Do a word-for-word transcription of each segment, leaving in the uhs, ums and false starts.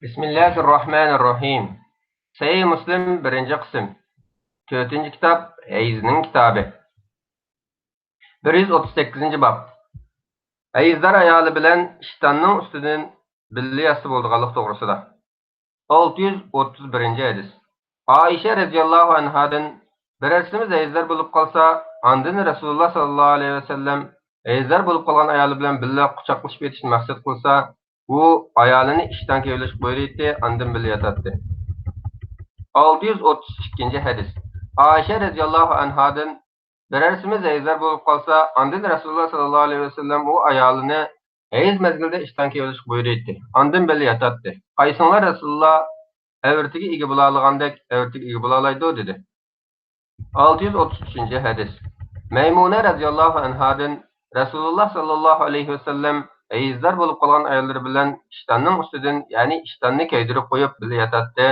بىسمىللاھىررەھمانىررەھىم. سەھىھ مۇسلىم، بىرىنچى قىسىم. تۆتىنچى كىتاب، ھەيزنىڭ كىتابى. بىر يۈز ئوتتۇز سەككىزىنچى باب. ھەيزدار ئايالى بىلەن ئىشتاننىڭ ئۈستىدىن بىللە ياتسا بولىدىغانلىق توغرىسىدا. ئالتە يۈز ئوتتۇز بىرىنچى ھەدىس. ئائىشە رەزىياللاھۇ ئەنھادىن، بىرەرسىمىز ھەيزدار بولۇپ قالسا، ئاندىن رەسۇلۇللا ساللاللاھۇ ئەلەيھى ۋەسەللەم ھەيزدار بولۇپ قالغان ئايالى بىلەن بىللە قۇچاقلىشىپ يېتىشنى مەقسەت قىلسا، ئۇ ئايالىنى ئىشتان كېۋىلىشقا بۇيرۇيتتى، ئاندىن بىللە ياتاتتى. ئالتە يۈز ئوتتۇز ئىككىنچى ھەدىس. ئائىشە رەزىياللاھۇ ئەنھادىن، بىرەرسىمىز ھەيزدار بولۇپ قالسا، ئاندىن رەسۇلۇللا ساللاللاھۇ ئەلەيھى ۋەسەللەم ئۇ ئايالىنى ھەيز مەزگىلىدە ئىشتان كېۋىلىشقا بۇيرۇيتتى. ئاندىن بىللە ياتاتتى. قايسىڭلار رەسۇلۇللا ئەۋرىتىگە ئىگە بولالىغاندەك ئەۋرىتىگە ئىگە بولالايدۇ؟ دېدى. ئالتە يۈز ئوتتۇز ئۈچىنچى ھەدىس. مەيمۇنە رەزىياللاھۇ ئەنھادىن، رەسۇلۇللا ساللاللاھۇ ئەلەيھى ۋەسەللەم ھەيزدار بولۇپ قالغان ئاياللىرى بىلەن ئىشتاننىڭ ئۈستىدىن، يەنى ئىشتاننى كەيدۈرۈپ قويۇپ بىللە ياتاتتى.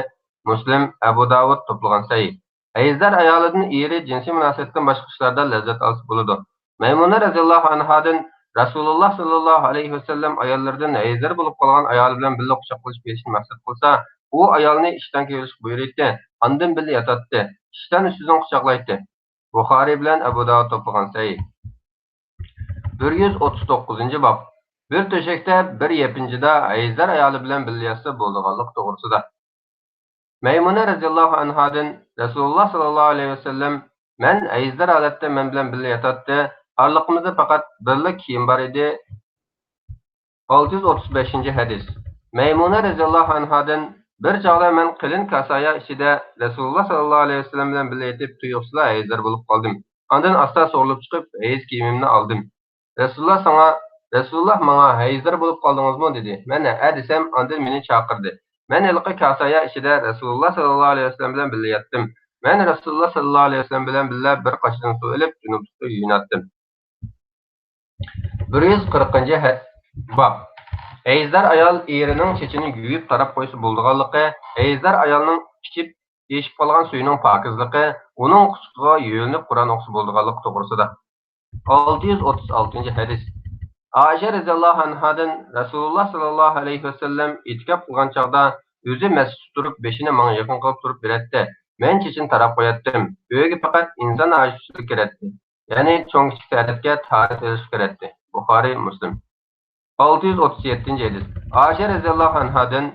مۇسلىم، ئەبۇ داۋۇد توپلىغان سەھىھ. ھەيزدار ئايالىدىن ئېرى جىنسىي مۇناسىۋەتتىن باشقا ئىشلاردا لەززەت ئالسا بولىدۇ. مەيمۇنە رەزىياللاھۇ ئەنھادىن، رەسۇلۇللا ساللاللاھۇ ئەلەيھى ۋەسەللەم ئاياللىرىدىن ھەيزدار بولۇپ قالغان ئايالى بىلەن بىللە قۇچاقلىشىپ يېتىشنى مەقسەت قىلسا، ئۇ ئايالنى ئىشتان كېۋىلىشقا بۇيرۇيتتى، ئاندىن بىللە ياتاتتى. ئىشتان ئۈستىدىن قۇچاقلايتتى. بۇخارىي بىلەن ئەبۇ داۋۇد توپلىغان سەھىھ. بىر يۈز ئوتتۇز توققۇزىنچى باب. بىر تۆشەكتە بىر يېپىنچىدا ھەيزدار ئايالى بىلەن بىللە ياتسا بولىدىغانلىق توغرىسىدا. مەيمۇنە رەزىياللاھۇ ئەنھادىن، رەسۇلۇللا ساللاللاھۇ ئەلەيھى ۋەسەللەم، مەن ھەيزدار ھالەتتە مەن بىلەن بىللە ياتاتتى، ئارىلىقىمىزدا پەقەت بىرلا كىيىم بار ئىدى. ئالتە يۈز ئوتتۇز بەشىنچى ھەدىس. مەيمۇنە رەزىياللاھۇ ئەنھادىن، بىر چاغدا مەن قېلىن كاسايا ئىچىدە رەسۇلۇللا ساللاللاھۇ ئەلەيھى ۋەسەللەم بىلەن بىللە يېتىپ تۇيۇقسىزلا ھەيزدار بولۇپ قالدىم. ئاندىن ئاستا سورۇلۇپ چىقىپ ھەيز كىيىمىمنى ئالدىم. رەسۇلۇللا ساڭا، رەسۇلۇللا ماڭا ھەيزدار بولۇپ قالدىڭىزمۇ؟ دېدى. مەن ھە دېسەم، ئاندىن مېنى چاقىردى. مەن ھېلىقى كاسايا ئىچىدە رەسۇلۇللا ساللاللاھۇ ئەلەيھى ۋەسەللەم بىلەن بىللە ياتتىم. مەن رەسۇلۇللا ساللاللاھۇ ئەلەيھى ۋەسەللەم بىلەن بىللە بىر قاچىدىن سۇ ئېلىپ، جۇنۇپلۇقتا يۇيۇناتتىم. بىر يۈز قىرىقىنچى ھە-، باب. ھەيزدار ئايال ئېرىنىڭ چېچىنى يۇيۇپ تاراپ قويسا بولىدىغانلىقى، ھەيزدار ئايالنىڭ ئىچىپ، ئېشىپ قالغان سۈيىنىڭ پاكىزلىقى، ئۇنىڭ قۇچىقىغا يۆلىنىپ قۇرئان ئوقۇسا بولىدىغانلىقى توغرىسىدا. ئالتە يۈز ئوتتۇز ئالتىنچى ھەدىس. ئائىشە رەزىياللاھۇ ئەنھادىن، رەسۇلۇللا ساللاللاھۇ ئەلەيھى ۋەسەللەم ئېتىكاپ قىلغان چاغدا ئۆزى مەسچىتتە تۇرۇپ، بېشىنى ماڭا يېقىن قىلىپ تۇرۇپ بېرەتتى. مەن چېچىنى تاراپ قوياتتىم. ئۆيگە پەقەت ئىنسان ھاجەتچىلىك كىرەتتى. يەنى چوڭ كىچىك تەرەتكە تاھارەت ئېلىشقا كىرەتتى. بۇخارىي، مۇسلىم. ئالتە يۈز ئوتتۇز يەتتىنچى ھەدىس. ئائىشە رەزىياللاھۇ ئەنھادىن،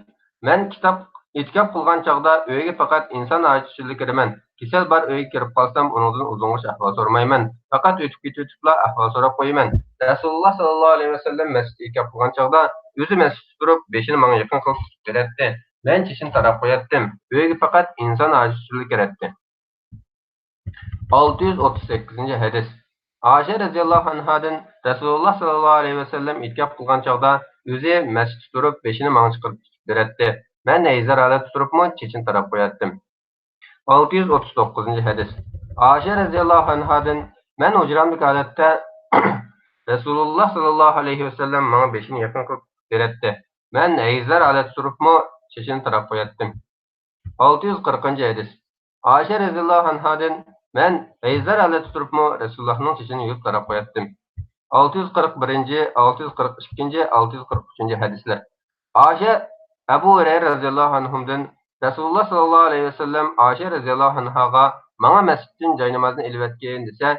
مەن كىتاب، ئېتىكاپ قىلغان چاغدا ئۆيگە پەقەت ئىنسان ھاجىتى ئۈچۈنلا كىرىمەن. كېسەل بار ئۆيگە كىرىپ قالسام، ئۇنىڭدىن ئۇزۇنغىچە ئەھۋال سورىمايمەن. پەقەت ئۆتۈپ كېتىۋېتىپلا ئەھۋال سوراپ قويىمەن. رەسۇلۇللا ساللاللاھۇ ئەلەيھى ۋەسەللەم مەسچىتتە ئېتىكاپ قىلغان چاغدا ئۆزى مەسچىتتە تۇرۇپ، بېشىنى ماڭا يېقىن قىلىپ بېرەتتى. مەن چېچىنى تاراپ قوياتتىم. ئۆيگە پەقەت ئىنسان ھاجىتى ئۈچۈنلا كىرەتتى. ئالتە يۈز ئوتتۇز سەككىزىنچى ھەدىس. ئائىشە رەزىياللاھۇ ئەنھادىن، رەسۇلۇللا ساللاللاھۇ ئەلەيھى ۋەسەللەم ئېتىكاپ قىلغان چاغدا ئۆزى مەسچىتتە تۇرۇپ، بېشىنى ماڭا چىقىرىپ بېرەتتى. مەن ھەيزدار ھالەتتە تۇرۇپمۇ چېچىنى تاراپ قوياتتىم. ئالتە يۈز ئوتتۇز توققۇزىنچى ھەدىس. ئائىشە رەزىياللاھۇ ئەنھادىن، مەن ھۇجرامدىكى ھالەتتە رەسۇلۇللا ساللاللاھۇ ئەلەيھى ۋەسەللەم ماڭا بېشىنى يېقىن قىلىپ بېرەتتى. مەن ھەيزدار ھالەتتە تۇرۇپمۇ چېچىنى تاراپ قوياتتىم. ئالتە يۈز قىرىقىنچى ھەدىس. ئائىشە رەزىياللاھۇ ئەنھادىن، مەن ھەيزدار ھالەتتە تۇرۇپمۇ رەسۇلۇللاھنىڭ چېچىنى يۇيۇپ تاراپ قوياتتىم. ئالتە يۈز قىرىق بىرىنچى، ئالتە يۈز قىرىق ئىككىنچى، ئالتە يۈز قىرىق ئۈچىنچى ھەدىسلەر. ئائىشە، ئەبۇ ھۇرەيرە رەزىياللاھۇ ئەنھۇدىن، رەسۇلۇللا ساللاللاھۇ ئەلەيھى ۋەسەللەم ئائىشە رەزىياللاھۇ ئەنھاغا، ماڭا مەسچىتتىن جاينامازنى ئېلىۋەتكىن دېسە،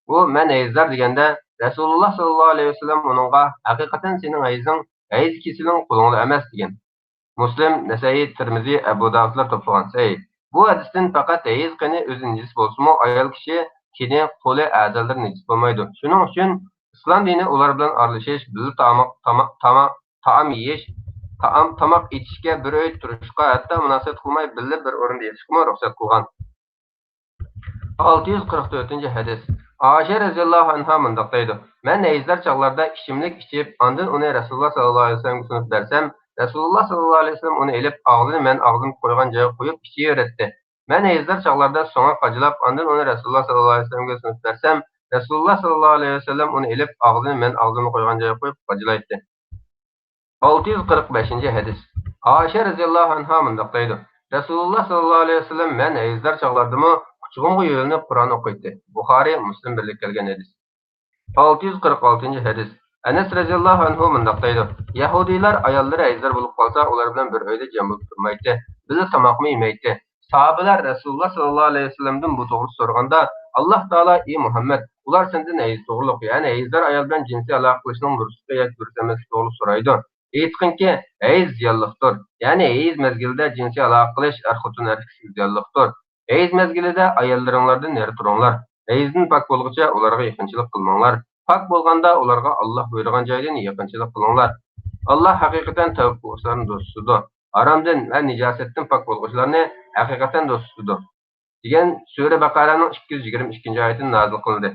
ئۇ، مەن ھەيزدار دېگەندە، رەسۇلۇللا ساللاللاھۇ ئەلەيھى ۋەسەللەم ئۇنىڭغا، ھەقىقەتەن سېنىڭ ھەيزىڭ، ھەيز كېسىلىڭ قولۇڭدا ئەمەس دېگەن. مۇسلىم، نەسەئىي، تىرمىزى، ئەبۇ داۋۇدلار توپلىغان سەھىھ. بۇ ھەدىستىن پەقەت ھەيز قېنى ئۆزى نىجىس بولسىمۇ، ئايال كىشى تېنى، قولى، ئەزالىرى نىجىس بولمايدۇ. شۇنىڭ ئۈچۈن ئىسلام دىنى ئۇلار بىلەن ئارىلىشىش، بىللە تاماق، تاماق، تاماق، تائام يېيىش، تائام، تاماق ئېتىشكە، بىر ئۆيدە تۇرۇشقا، ھەتتا مۇناسىۋەت قىلماي بىللە بىر ئورۇندا يېتىشقىمۇ رۇخسەت قىلغان. ئالتە يۈز قىرىق تۆتىنچى ھەدىس. ئائىشە رەزىياللاھۇ ئەنھا مۇنداق دەيدۇ، مەن ھەيزدار چاغلاردا ئىچىملىك ئىچىپ، ئاندىن ئۇنى رەسۇلۇللا ساللاللاھۇ ئەلەيھى ۋەسەللەمگە سۇنۇپ بەرسەم، رەسۇلۇللا ساللاللاھۇ ئەلەيھى ۋەسەللەم ئۇنى ئېلىپ، ئاغزىنى مەن ئاغزىم قويغان جايغا قويۇپ ئىچىۋېرەتتى. مەن ھەيزدار چاغلاردا سۆڭەك قاجىلاپ، ئاندىن ئۇنى رەسۇلۇللا ساللاللاھۇ ئەلەيھى ۋەسەللەمگە سۇنۇپ بەرسەم، رەسۇلۇللا ساللاللاھۇ ئەلەيھى ۋەسەللەم ئۇنى ئېلىپ، ئاغزىنى مەن ئاغزىمنى قويغان جايغا قويۇپ قاجىلايتتى. ئالتە يۈز قىرىق بەشىنچى ھەدىس. ئائىشە رەزىياللاھۇ ئەنھا مۇنداق دەيدۇ، رەسۇلۇللا ساللاللاھۇ ئەلەيھى ۋەسەللەم مەن ھەيزدار چاغلاردىمۇ قۇچىقىمغا يۆلىنىپ قۇرئان ئوقۇيتتى. بۇخارىي، مۇسلىم بىرلىككە كەلگەن ھەدىس. ئالتە يۈز قىرىق ئالتىنچى ھەدىس. ئەنەس رەزىياللاھۇ ئەنھۇ مۇنداق دەيدۇ: يەھۇدىيلار ئاياللىرى ھەيزلار بولۇپ قالسا، ئۇلار بىلەن بىر ئۆيدە جەم بولۇپ تۇرمايتتى، بىللە تاماقمۇ يېمەيتتى. ساھابىلەر رەسۇلۇللا ساللاللاھۇ ئەلەيھى ۋەسەللەمدىن بۇ توغرىسىدا سورىغاندا، ئاللاھ تائالا: ئى مۇھەممەد، ئۇلار سەندىن ھەيز توغرۇلۇق، يەنى ھەيزدار ئايال بىلەن جىنسىي ئالاقە قىلىشنىڭ دۇرۇسلۇقى ياكى دۇرۇس ئەمەسلىكى توغرىلىق سورايدۇ. ئېيتقىنكى، ھەيز زىيانلىقتۇر، يەنى ھەيز مەزگىلىدە جىنسىي ئالاقە قىلىش ئەر-خوتۇن ئەركىسىگە زىيانلىقتۇر. ھەيز مەزگىلىدە ئاياللىرىڭلاردىن نېرى تۇرۇڭلار. ھەيزدىن پاك بولغۇچە ئۇلارغا يېقىنچىلىق قىلماڭلار. پاك بولغاندا ئۇلارغا ئاللاھ بۇيرۇغان جايدىن يېقىنچىلىق قىلىڭلار. ئاللاھ ھەقىقەتەن تەۋبە قىلغۇچىلارنى دوست تۇتىدۇ. ھارامدىن ۋە نىجاسەتتىن پاك بولغۇچىلارنى ھەقىقەتەن دوست تۇتىدۇ، دېگەن سۈرە بەقەرەنىڭ ئىككى يۈز يىگىرمە ئىككىنچى ئايىتىنى نازىل قىلدى.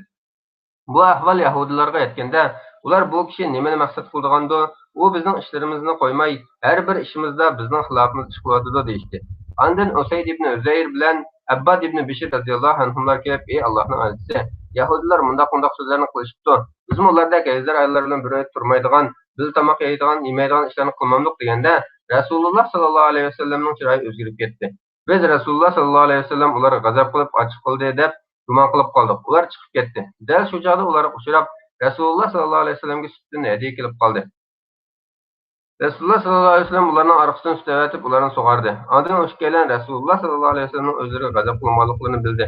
بۇ ئەھۋال يەھۇدىيلارغا يەتكەندە، ئۇلار: بۇ كىشى نېمىنى مەقسەت قىلىدىغاندۇ؟ ئۇ بىزنىڭ ئىشلىرىمىزنى قويماي، ھەر بىر ئىشىمىزدا بىزنىڭ خىلاپىمىزدا ئىش قىلىۋاتىدۇ، دېيىشتى. ئاندىن ئۇسەيد ئىبنى ئۇزەير بىلەن ئەبباد ئىبنى بىشر رەزىياللاھۇ ئەنھۇملار كېلىپ: ئى ئاللاھنىڭ ئەلچىسى، يەھۇدىيلار مۇنداق مۇنداق سۆزلەرنى قىلىشىپتۇ. بىزمۇ ئۇلاردەك ھەيزلار ئاياللار بىلەن بىر ئۆيدە تۇرمايدىغان، بىللە تاماق يەيدىغان، يېمەيدىغان ئىشلارنى قىلمامدۇق، دېگەندە، رەسۇلۇللا ساللاللاھۇ ئەلەيھى ۋەسەللەمنىڭ چىرايى ئۆزگىرىپ كەتتى. بىز رەسۇلۇللا ساللاللاھۇ ئەلەيھى ۋەسەللەم ئۇلارغا غەزەپ قىلىپ، ئاچچىق قىلدى دەپ گۇمان قىلىپ قالدۇق. ئۇلار چىقىپ كەتتى. دەل شۇ چاغدا ئۇلارغا ئۇچراپ، رەسۇلۇللا ساللاللاھۇ ئەلەيھى ۋەسەللەمگە سۈتتىن ھەدىيە كېلىپ قالدى. رەسۇلۇللا ساللاللاھۇ ئەلەيھى ۋەسەللەم ئۇلارنىڭ ئارقىسىدىن سۈت ئەۋەتىپ، ئۇلارنى سۇغاردى. ئاندىن ئۇ ئىككىيلەن رەسۇلۇللا ساللاللاھۇ ئەلەيھى ۋەسەللەمنىڭ ئۆزلىرىگە غەزەپ قىلمىغانلىقلىرىنى بىلدى.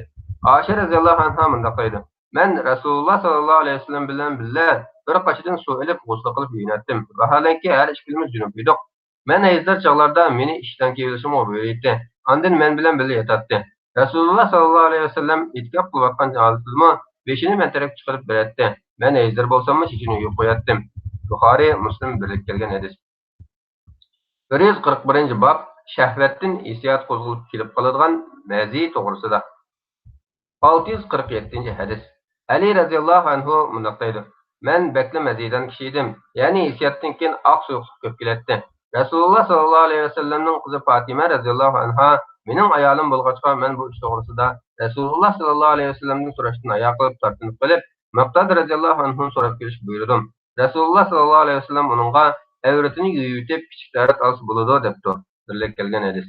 ئائىشە رەزىياللاھۇ ئەنھا مۇنداق دەيدۇ: مەن رەسۇلۇللا ساللاللاھۇ ئەلەيھى ۋەسەللەم بىلەن بىللە بىر قاچىدىن سۇ ئېلىپ، غۇسلى قىلىپ يۇيۇناتتىم. ۋاھالەنكى، ھەر ئىككىلىمىز جۇنۇپ ئىدۇق. مەن ھەيزدار چاغلاردا مېنى ئىشتىن كېلىۋېلىشىمغا بۇيرۇيتتى. ئاندىن مەن بىلەن بىللە ياتاتتى. رەسۇلۇللا ساللاللاھۇ ئەلەيھى ۋەسەللەم ئېتىكاپ قىلىۋاتقان ھالىتىدىمۇ بېشىنى مەن تەرەپكە چىقىرىپ بېرەتتى. مەن ھەيزدار بولساممۇ چېچىنى يۇيۇپ قوياتتىم. بۇخارىي، مۇسلىم بىرلىكتە كەلگەن ھەدىس. بىر يۈز قىرىق بىرىنچى باب، شەھۋەتتىن ھېسسىيات قوزغىلىپ كېلىپ قالىدىغان مەزى توغرىسىدا. ئالتە يۈز قىرىق يەتتىنچى ھەدىس. ئەلى رەزىياللاھۇ ئەنھۇ مۇنداق دەيدۇ: مەن بەكلا مەزىدان كىشى ئىدىم، يەنى ھېسسىياتتىن كېيىن ئاق سۇيۇقلۇق كۆپ كېلەتتى. رەسۇلۇللا ساللاللاھۇ ئەلەيھى ۋەسەللەمنىڭ قىزى پاتىمە رەزىياللاھۇ ئەنھا مېنىڭ ئايالىم بولغاچقا، مەن بۇ ئىش توغرىسىدا رەسۇلۇللا ساللاللاھۇ ئەلەيھى ۋەسەللەمدىن سوراشتىن ھايا قىلىپ تارتىنىپ قېلىپ، مىقداد رەزىياللاھۇ ئەنھۇنى سوراپ كېلىشكە بۇيرۇدۇم. رەسۇلۇللا ساللاللاھۇ ئەلەيھى ۋەسەللەم ئۇنىڭغا ئەۋرىتىنى يۇيۇۋېتىپ، كىچىك تاھارەت ئالسا بولىدۇ، دەپتۇ. بىرلىككە كەلگەن ھەدىس.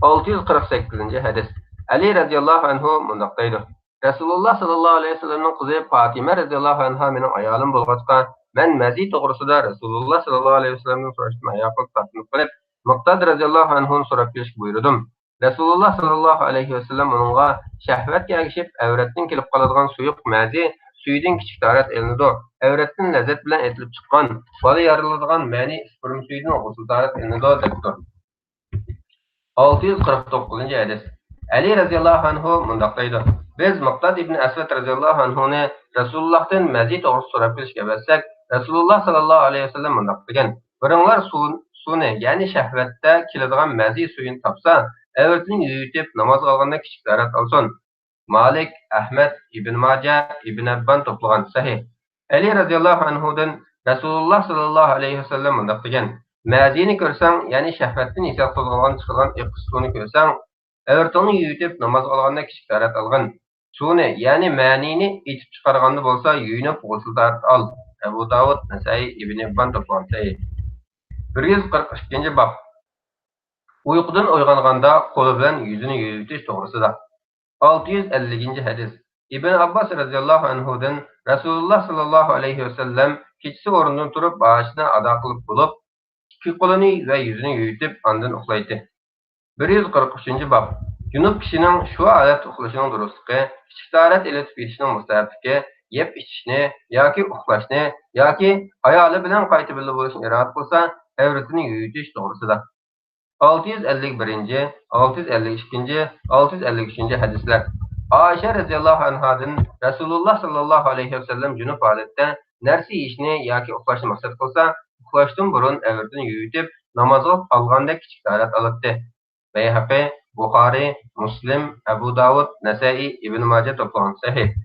ئالتە يۈز قىرىق سەككىزىنچى ھەدىس. ئەلى رەزىياللاھۇ ئەنھۇ مۇنداق دەيدۇ: رەسۇلۇللا ساللاللاھۇ ئەلەيھى ۋەسەللەمنىڭ قىزى پاتىمە رەزىياللاھۇ ئەنھا مېنىڭ ئايالىم بولغاچقا، مەن مەزى توغرىسىدا رەسۇلۇللا ساللاللاھۇ ئەلەيھى ۋەسەللەمدىن سوراشتىن ھايا قىلىپ تارتىنىپ قېلىپ، مىقداد رەزىياللاھۇ ئەنھۇنى سوراپ كېلىشكە بۇيرۇدۇم. رەسۇلۇللا ساللاللاھۇ ئەلەيھى ۋەسەللەم ئۇنىڭغا شەھۋەتكە ئەگىشىپ ئەۋرەتتىن كېلىپ قالىدىغان سۇيۇق مەزى سۈيىدىن كىچىك تاھارەت ئېلىنىدۇ، ئەۋرەتتىن لەززەت بىلەن ئېتىلىپ چىققان بالا يارىلىدىغان مەنى ئىسپېرم سۈيىدىن غۇسۇل تاھارەت ئېلىنىدۇ، دەپتۇ. ئالتە يۈز قىرىق توققۇزىنچى ھەدىس. ئەلى رەزىياللاھۇ ئەنھۇ مۇنداق دەيدۇ: بىز مىقداد ئىبنى ئەسۋەد رەزىياللاھۇ ئەنھۇنى رەسۇلۇللاھتىن مەزى توغرىسىدا سوراپ بىلىشكە ئەۋەتسەك، رەسۇلۇللا ساللاللاھۇ ئەلەيھى ۋەسەللەم مۇنداق دېگەن: بىرىڭلار سۇ، سۇنى، يەنى شەھۋەتتە كېلىدىغان مەزى سۈيىنى تاپسا، ئەۋرىتىنى يۇيۇۋېتىپ، نامازغا ئالغاندا كىچىك تاھارەت ئالسۇن. مالىك، ئەھمەد، ئىبن ماجە، ئىبن ھىببان توپلىغان سەھىھ. ئەلى رەزىياللاھۇ ئەنھۇدىن رەسۇلۇللا ساللاللاھۇ ئەلەيھى ۋەسەللەم مۇنداق دېگەن: مەزىنى كۆرسەڭ، يەنى شەھۋەتتىن ھېسسىيات قوزغالغان چىقىدىغان ئېقىش سۇنى كۆرسەڭ، ئەۋرىتىڭنى يۇيۇۋېتىپ نامازغا ئالغاندا كىچىك تاھارەت ئالغىن. سۇنى، يەنى مەنىنى ئېتىپ چىقارغاندا بولسا يۇيۇنۇپ غۇسۇل تاھارەت ئال. ئەبۇ داۋۇد، نەسائىي، ئىبن ھىببان توپلىغان سەھىھ. بىر يۈز قىرىق ئىككىنچى باب. ئۇيقۇدىن ئويغانغاندا قولى بىلەن يۈزىنى يۇيۇۋېتىش توغرىسىدا. ئالتە يۈز ئەللىكىنچى ھەدىس. ئىبن ئابباس رەزىياللاھۇ ئەنھۇدىن رەسۇلۇللا ساللاللاھۇ ئەلەيھى ۋەسەللەم كېچىسى ئورنىدىن تۇرۇپ، ھاجىتىنى ئادا قىلىپ بولۇپ، ئىككى قولىنى ۋە يۈزىنى يۇيۇۋېتىپ، ئاندىن ئۇخلايتتى. بىر يۈز قىرىق ئۈچىنچى باب. جۇنۇپ كىشىنىڭ شۇ ھالەتتە ئۇخلىشىنىڭ دۇرۇسلۇقى، كىچىك تاھارەت ئېلىۋېتىپ يېتىشنىڭ مۇستەھەپلىكى، يەپ ئىچىشنى ياكى ئۇخلاشنى ياكى ئايالى بىلەن قايتا بىللە بولۇشنى ئىرادە قىلسا، ئەۋرىتىنى يۇيۇۋېتىش توغرىسىدا. ئالتە يۈز ئەللىك بىرىنچى، ئالتە يۈز ئەللىك ئىككىنچى، ئالتە يۈز ئەللىك ئۈچىنچى ھەدىسلەر. ئائىشە رەزىياللاھۇ ئەنھادىن رەسۇلۇللا ساللاللاھۇ ئەلەيھى ۋەسەللەم جۇنۇپ ھالەتتە نەرسە يېيىشنى ياكى ئۇخلاشنى مەقسەت قىلسا، ئۇخلاشتىن بۇرۇن ئەۋرىتىنى يۇيۇۋېتىپ، نامازغا ئالغاندەك كىچىك تاھارەت ئالاتتى. بەيھەقى، بۇخارىي، مۇسلىم، ئەبۇ داۋۇد، نەسائىي، ئىبن ماجە توپلىغان سەھىھ.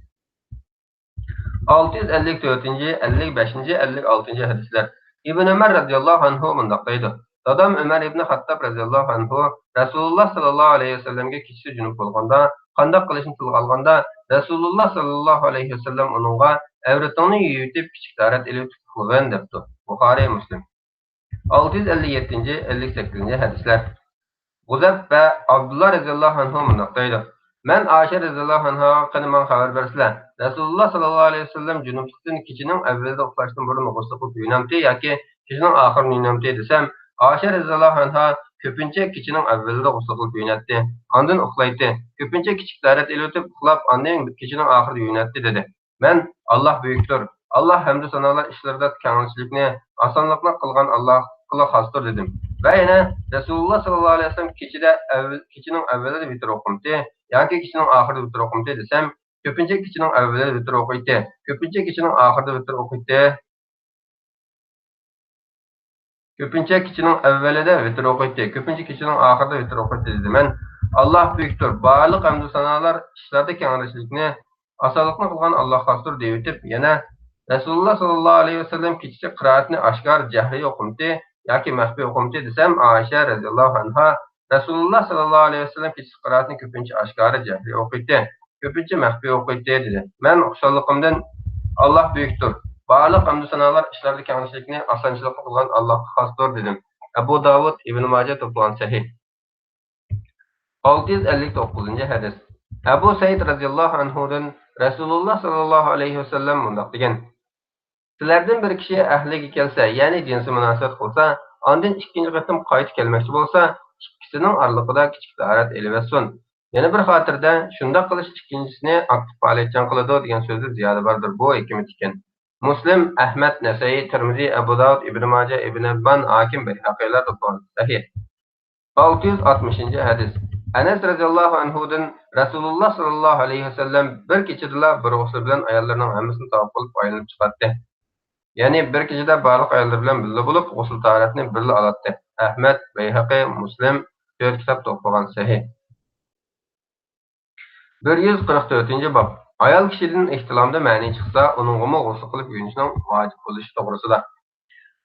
ئالتە يۈز ئەللىك تۆتىنچى، ئەللىك بەشىنچى، ئەللىك ئالتىنچى ھەدىسلەر. ئىبن ئۆمەر رەزىياللاھۇ ئەنھۇ مۇنداق دەيدۇ: دادام ئۆمەر ئىبن خەتتاب رەزىياللاھۇ ئەنھۇ رەسۇلۇللا ساللاللاھۇ ئەلەيھى ۋەسەللەمگە كېچىسى جۇنۇپ بولغاندا قانداق قىلىشنى تىلغا ئالغاندا، رەسۇلۇللا ساللاللاھۇ ئەلەيھى ۋەسەللەم ئۇنىڭغا، ئەۋرىتىڭنى يۇيۇۋېتىپ، كىچىك تاھارەت ئېلىۋېتىپ ئۇخلىغىن، دەپتۇ. بۇخارىي، مۇسلىم. ئالتە يۈز ئەللىك يەتتىنچى، ئەللىك سەككىزىنچى ھەدىسلەر. غۇزەف ۋە ئابدۇللا رەزىياللاھۇ ئەنھۇ مۇنداق دەيدۇ: مەن ئائىشە رەزىياللاھۇ ئەنھاغا، قېنى ماڭا خەۋەر بەرسىلە، رەسۇلۇللا ساللاللاھۇ ئەلەيھى ۋەسەللەم جۇنۇپلۇقتىن كېچىنىڭ ئەۋۋىلىدە ئۇخلاشتىن بۇرۇن غۇسل قىلىپ يۇيۇنامتى ياكى كېچىنىڭ ئاخىرىدا يۇيۇنامتى دېسەم، ئائىشە رەزىياللاھۇ ئەنھا كۆپىنچە كېچىنىڭ ئەۋۋىلىدە غۇسل قىلىپ يۇيۇناتتى، ئاندىن ئۇخلايتتى. كۆپىنچە كىچىك تەھارەت ئېلىۋېتىپ ئۇخلاپ، ئاندىن كېچىنىڭ ئاخىرىدا يۇيۇناتتى دېدى. مەن، ئاللاھ بۈيۈكتۇر، ئاللاھ ھەمدۇ سانالار ئىشلىرىدا كەڭرىچىلىكنى، ئاسانلىقنى قىلغان ئاللاھقىلا خاستۇر دېدىم. ۋە يەنە رەسۇلۇللا ساللاللاھۇ ئەلەيھى ۋەسەللەم كېچىدە ئەۋ-، كېچىنىڭ ئەۋۋىلىدە ۋىتىر ئوقۇمتى ياكى كېچىنىڭ ئاخىرىدا ۋىتىر ئوقۇمتى دېسەم، كۆپىنچە كېچىنىڭ ئەۋۋىلىدە ۋىتىر ئوقۇيتتى، كۆپىنچە كېچىنىڭ ئاخىرىدا ۋىتىر ئوقۇيتتى. كۆپىنچە كېچىنىڭ ئەۋۋىلىدە ۋىتىر ئوقۇيتتى، كۆپىنچە كېچىنىڭ ئاخىرىدا ۋىتىر ئوقۇيتتى دېدى. مەن، ئاللاھ بۈيۈكتۇر، بارلىق ھەمدۇ سانالار ئىشلاردا كەڭرىچىلىكنى، ئاسانلىقنى قىلغان ئاللاھقا خاستۇر دېيىۋېتىپ، يەنە رەسۇلۇللا ساللاللاھۇ ئەلەيھى ۋەسەللەم كېچىسى قىرائەتنى ئاشكارا جەھرىي ئوقۇمتى ياكى مەخپىي ئوقۇمتى دېسەم، ئائىشە رەزىياللاھۇ ئەنھا رەسۇلۇللا ساللاللاھۇ ئەلەيھى ۋەسەللەم كېچىسى قىرائەتنى كۆپىنچە ئاشكارا جەھرىي ئوقۇيتتى، كۆپىنچە مەخپىي ئوقۇيتتى دېدى. مەن خۇشاللىقىمدىن، ئاللاھ بۈيۈكتۇر، بارلىق ھەمدۇ سانالار ئىشلاردا كەڭرىچىلىكنى، ئاسانچىلىقنى قىلغان ئاللاھقا خاستۇر دېدىم. ئەبۇ داۋۇد، ئىبن ماجە توپلىغان سەھىھ. ئالتە يۈز ئەللىك توققۇزىنچى ھەدىس. ئەبۇ سەئىد رەزىياللاھۇ ئەنھۇدىن رەسۇلۇللا ساللاللاھۇ ئەلەيھى ۋەسەللەم مۇنداق دېگەن: سىلەردىن بىر كىشى ئەھلىگە كەلسە، يەنى جىنسىي مۇناسىۋەت قىلسا، ئاندىن ئىككىنچى قېتىم قايتا كەلمەكچى بولسا، ئىككىسىنىڭ ئارىلىقىدا كىچىك تاھارەت ئېلىۋەتسۇن. يەنە بىر خاتىرىدە، شۇنداق قىلىش ئىككىنچىسىنى ئاكتىپ پائالىيەتچان قىلىدۇ دېگەن سۆزدە زىيادە باردۇر. بۇ ھېكمىتى ئىكەن. مۇسلىم، ئەھمەد، نەسەئىي، تىرمىزى، ئەبۇ داۋۇد، ئىبنى ماجە، ئىبنى ھىببان، ھاكىم، بەيھەقىيلار توپلىغان. سەھىھ. ئالتە يۈز ئاتمىشىنچى ھەدىس. ئەنەس رەزىياللاھۇ ئەنھۇدىن رەسۇلۇللا ساللاللاھۇ ئەلەيھى ۋەسەللەم بىر كېچىدىلا بىر غۇسلى بىلەن ئاياللىرىنىڭ ھەممىسىنى تاۋاپ قىلىپ ئايلىنىپ چىقاتتى. يەنى بىر كېچىدە بارلىق ئاياللىرى بىلەن بىللە بولۇپ، غۇسۇل تاھارەتنى بىللە ئالاتتى. ئەھمەد، بەيھەقى، مۇسلىم، تۆت كىتاب توپلىغان. سەھىھ. بىر يۈز قىرىق تۆتىنچى باب. ئايال كىشىدىن ئېھتىلامدا مەنى چىقسا، ئۇنىڭغىمۇ غۇسل قىلىپ يۇيۇنۇشنىڭ ۋاجىپ بولۇشى توغرىسىدا.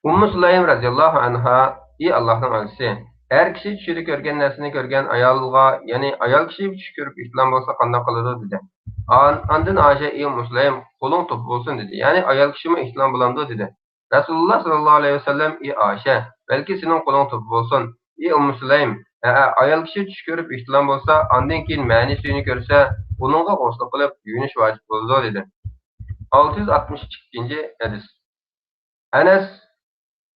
ئۇممۇ سۇلەيم رەزىياللاھۇ ئەنھا، ئى ئاللاھنىڭ ئەلچىسى، ئەر كىشى چۈشىدە كۆرگەن نەرسىنى كۆرگەن ئايالغا، يەنى ئايال كىشى چۈش كۆرۈپ ئېھتىلام بولسا قانداق قىلىدۇ؟ دېدى. ئان-، ئاندىن ئائىشە، ئى ئۇممۇ سۇلەيم، قولۇڭ توپا بولسۇن، دېدى. يەنى ئايال كىشىمۇ ئېھتىلام بولامدۇ؟ دېدى. رەسۇلۇللا ساللاللاھۇ ئەلەيھى ۋەسەللەم، ئى ئائىشە، بەلكى سېنىڭ قولۇڭ توپا بولسۇن. ئى ئۇممۇ سۇلەيم، ھەئە، ئايال كىشى چۈش كۆرۈپ ئېھتىلام بولسا، ئاندىن كېيىن مەنى سۈيىنى كۆرسە، ئۇنىڭغا غۇسل قىلىپ يۇيۇنۇش ۋاجىپ بولىدۇ، دېدى. ئالتە يۈز ئاتمىش ئىككىنچى ھەدىس. ئەنەس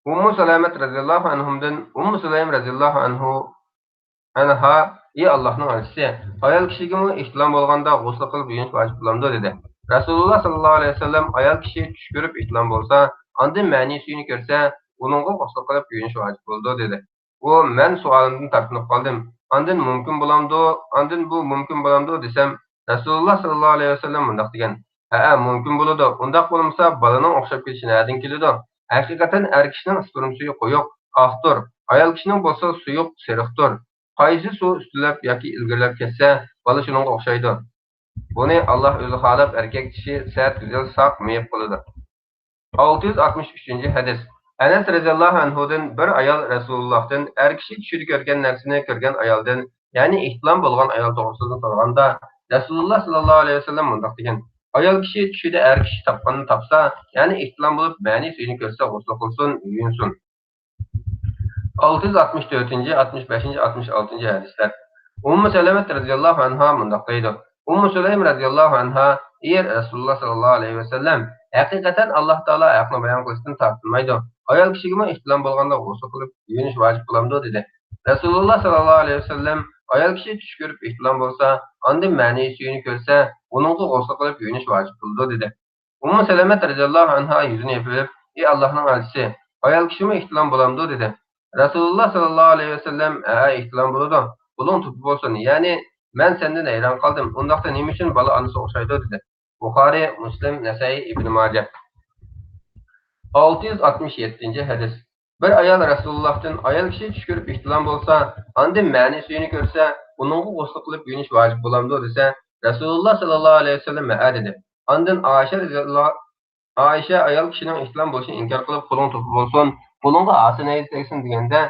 ئۇممۇ سەلەمەت رەزىياللاھۇ ئەنھۇمدىن ئۇممۇ سۇلەيم رەزىياللاھۇ ئەنھۇ، ئەنھا، ئى ئاللاھنىڭ ئەلچىسى، ئايال كىشىگىمۇ ئېھتىلام بولغاندا غۇسل قىلىپ يۇيۇنۇش ۋاجىپ بولامدۇ؟ دېدى. رەسۇلۇللا ساللاللاھۇ ئەلەيھى ۋەسەللەم، ئايال كىشى چۈش كۆرۈپ ئېھتىلام بولسا، ئاندىن مەنى سۈيىنى كۆرسە، ئۇنىڭغا غۇسل قىلىپ يۇيۇنۇش ۋاجىپ بولىدۇ، دېدى. ئۇ، مەن سوئالىمدىن تارتىنىپ قالدىم. ئاندىن مۇمكىن بولامدۇ؟ ئاندىن بۇ مۇمكىن بولامدۇ؟ دېسەم، رەسۇلۇللا ساللاللاھۇ ئەلەيھى ۋەسەللەم مۇنداق دېگەن، ھەئە، مۇمكىن بولىدۇ. ئۇنداق بولمىسا، بالىنىڭ ئوخشاپ كېتىشى نەدىن كېلىدۇ؟ ھەقىقەتەن ئەر كىشىنىڭ سپېرم سۈيى قويۇق، ئاقتۇر. ئايال كىشىنىڭ بولسا سۇيۇق، سېرىقتۇر. قايسى سۇ ئۈستۈنلەپ ياكى ئىلگىرىلەپ كەتسە، بالا شۇنىڭغا ئوخشايدۇ. بۇنى ئاللاھ ئۆزى خالاپ، ئەركەك كىشى سەت، گۈزەل، ساق، مېيىپ قىلىدۇ. ئالتە يۈز ئاتمىش ئۈچىنچى ھەدىس. ئەنەس رەزىياللاھۇ ئەنھۇدىن بىر ئايال رەسۇلۇللاھتىن ئەر كىشى چۈشىدە كۆرگەن نەرسىنى كۆرگەن ئايالدىن، يەنى ئېھتىلام بولغان ئايال توغرىسىدا سورىغاندا، رەسۇلۇللا ساللاللاھۇ ئەلەيھى ۋەسەللەم مۇنداق دېگەن، ئايال كىشى چۈشىدە ئەر كىشى تاپقاننى تاپسا، يەنى ئېھتىلام بولۇپ مەنى سۈيىنى كۆرسە غۇسل قىلسۇن، يۇيۇنسۇن. ئالتە يۈز ئاتمىش تۆتىنچى، ئاتمىش بەشىنچى، ئاتمىش ئالتىنچى ھەدىسلەر. ئۇممۇ سەلەمەت رەزىياللاھۇ ئەنھا مۇنداق دەيدۇ، ئۇممۇ سۇلەيم رەزىياللاھۇ ئەنھا، ئى رەسۇلۇللا ساللاللاھۇ ئەلەيھى ۋەسەللەم، ھەقىقەتەن ئاللاھ تائالا ھەقنى بايان قىلىشتىن تارتىنمايدۇ. ئايال كىشىگىمۇ ئېھتىلام بولغاندا غۇسل قىلىپ يۇيۇنۇش ۋاجىپ بولامدۇ؟ دېدى. رەسۇلۇللا ساللاللاھۇ ئەلەيھى ۋەسەللەم، ئايال كىشى چۈش كۆرۈپ ئېھتىلام بولسا، ئاندىن مەنى سۈيىنى كۆرسە، ئۇنىڭغا غۇسل قىلىپ يۇيۇنۇش ۋاجىپ بولىدۇ، دېدى. ئۇممۇ سەلەمەت رەزىياللاھۇ ئەنھا يۈزىنى يېپىۋېلىپ، ئى ئاللاھنىڭ ئەلچىسى، ئايال كىشىمۇ ئېھتىلام بولامدۇ؟ دېدى. رەسۇلۇللا ساللاللاھۇ ئەلەيھى ۋەسەللەم، ھەئە، ئېھتىلام بولىدۇ. قولۇڭ توپا بولسۇن. يەنى، مەن سەندىن ھەيران قالدىم. ئۇنداقتا نېمە ئۈچۈن بالا ئانىسىغا ئوخشايدۇ؟ دېدى. بۇخارىي، مۇسلىم، نەسەئىي، ئىبنى ماجە. ئالتە يۈز ئاتمىش يەتتىنچى ھەدىس. بىر ئايال رەسۇلۇللاھتىن، ئايال كىشى چۈش كۆرۈپ ئېھتىلام بولسا، ئاندىن مەنى سۈيىنى كۆرسە، ئۇنىڭغا غۇسل قىلىپ يۇيۇنۇش ۋاجىپ بولامدۇ؟ دېسە، رەسۇلۇللا ساللاللاھۇ ئەلەيھى ۋەسەللەم، ھەئە، دېدى. ئاندىن ئائىشە رەزىياللاھۇ، ئائىشە ئايال كىشىنىڭ ئېھتىلام بولۇشىنى ئىنكار قىلىپ، قولۇڭ توپا بولسۇن، قولۇڭغا ھاسا نەيزە تەگسۇن دېگەندە،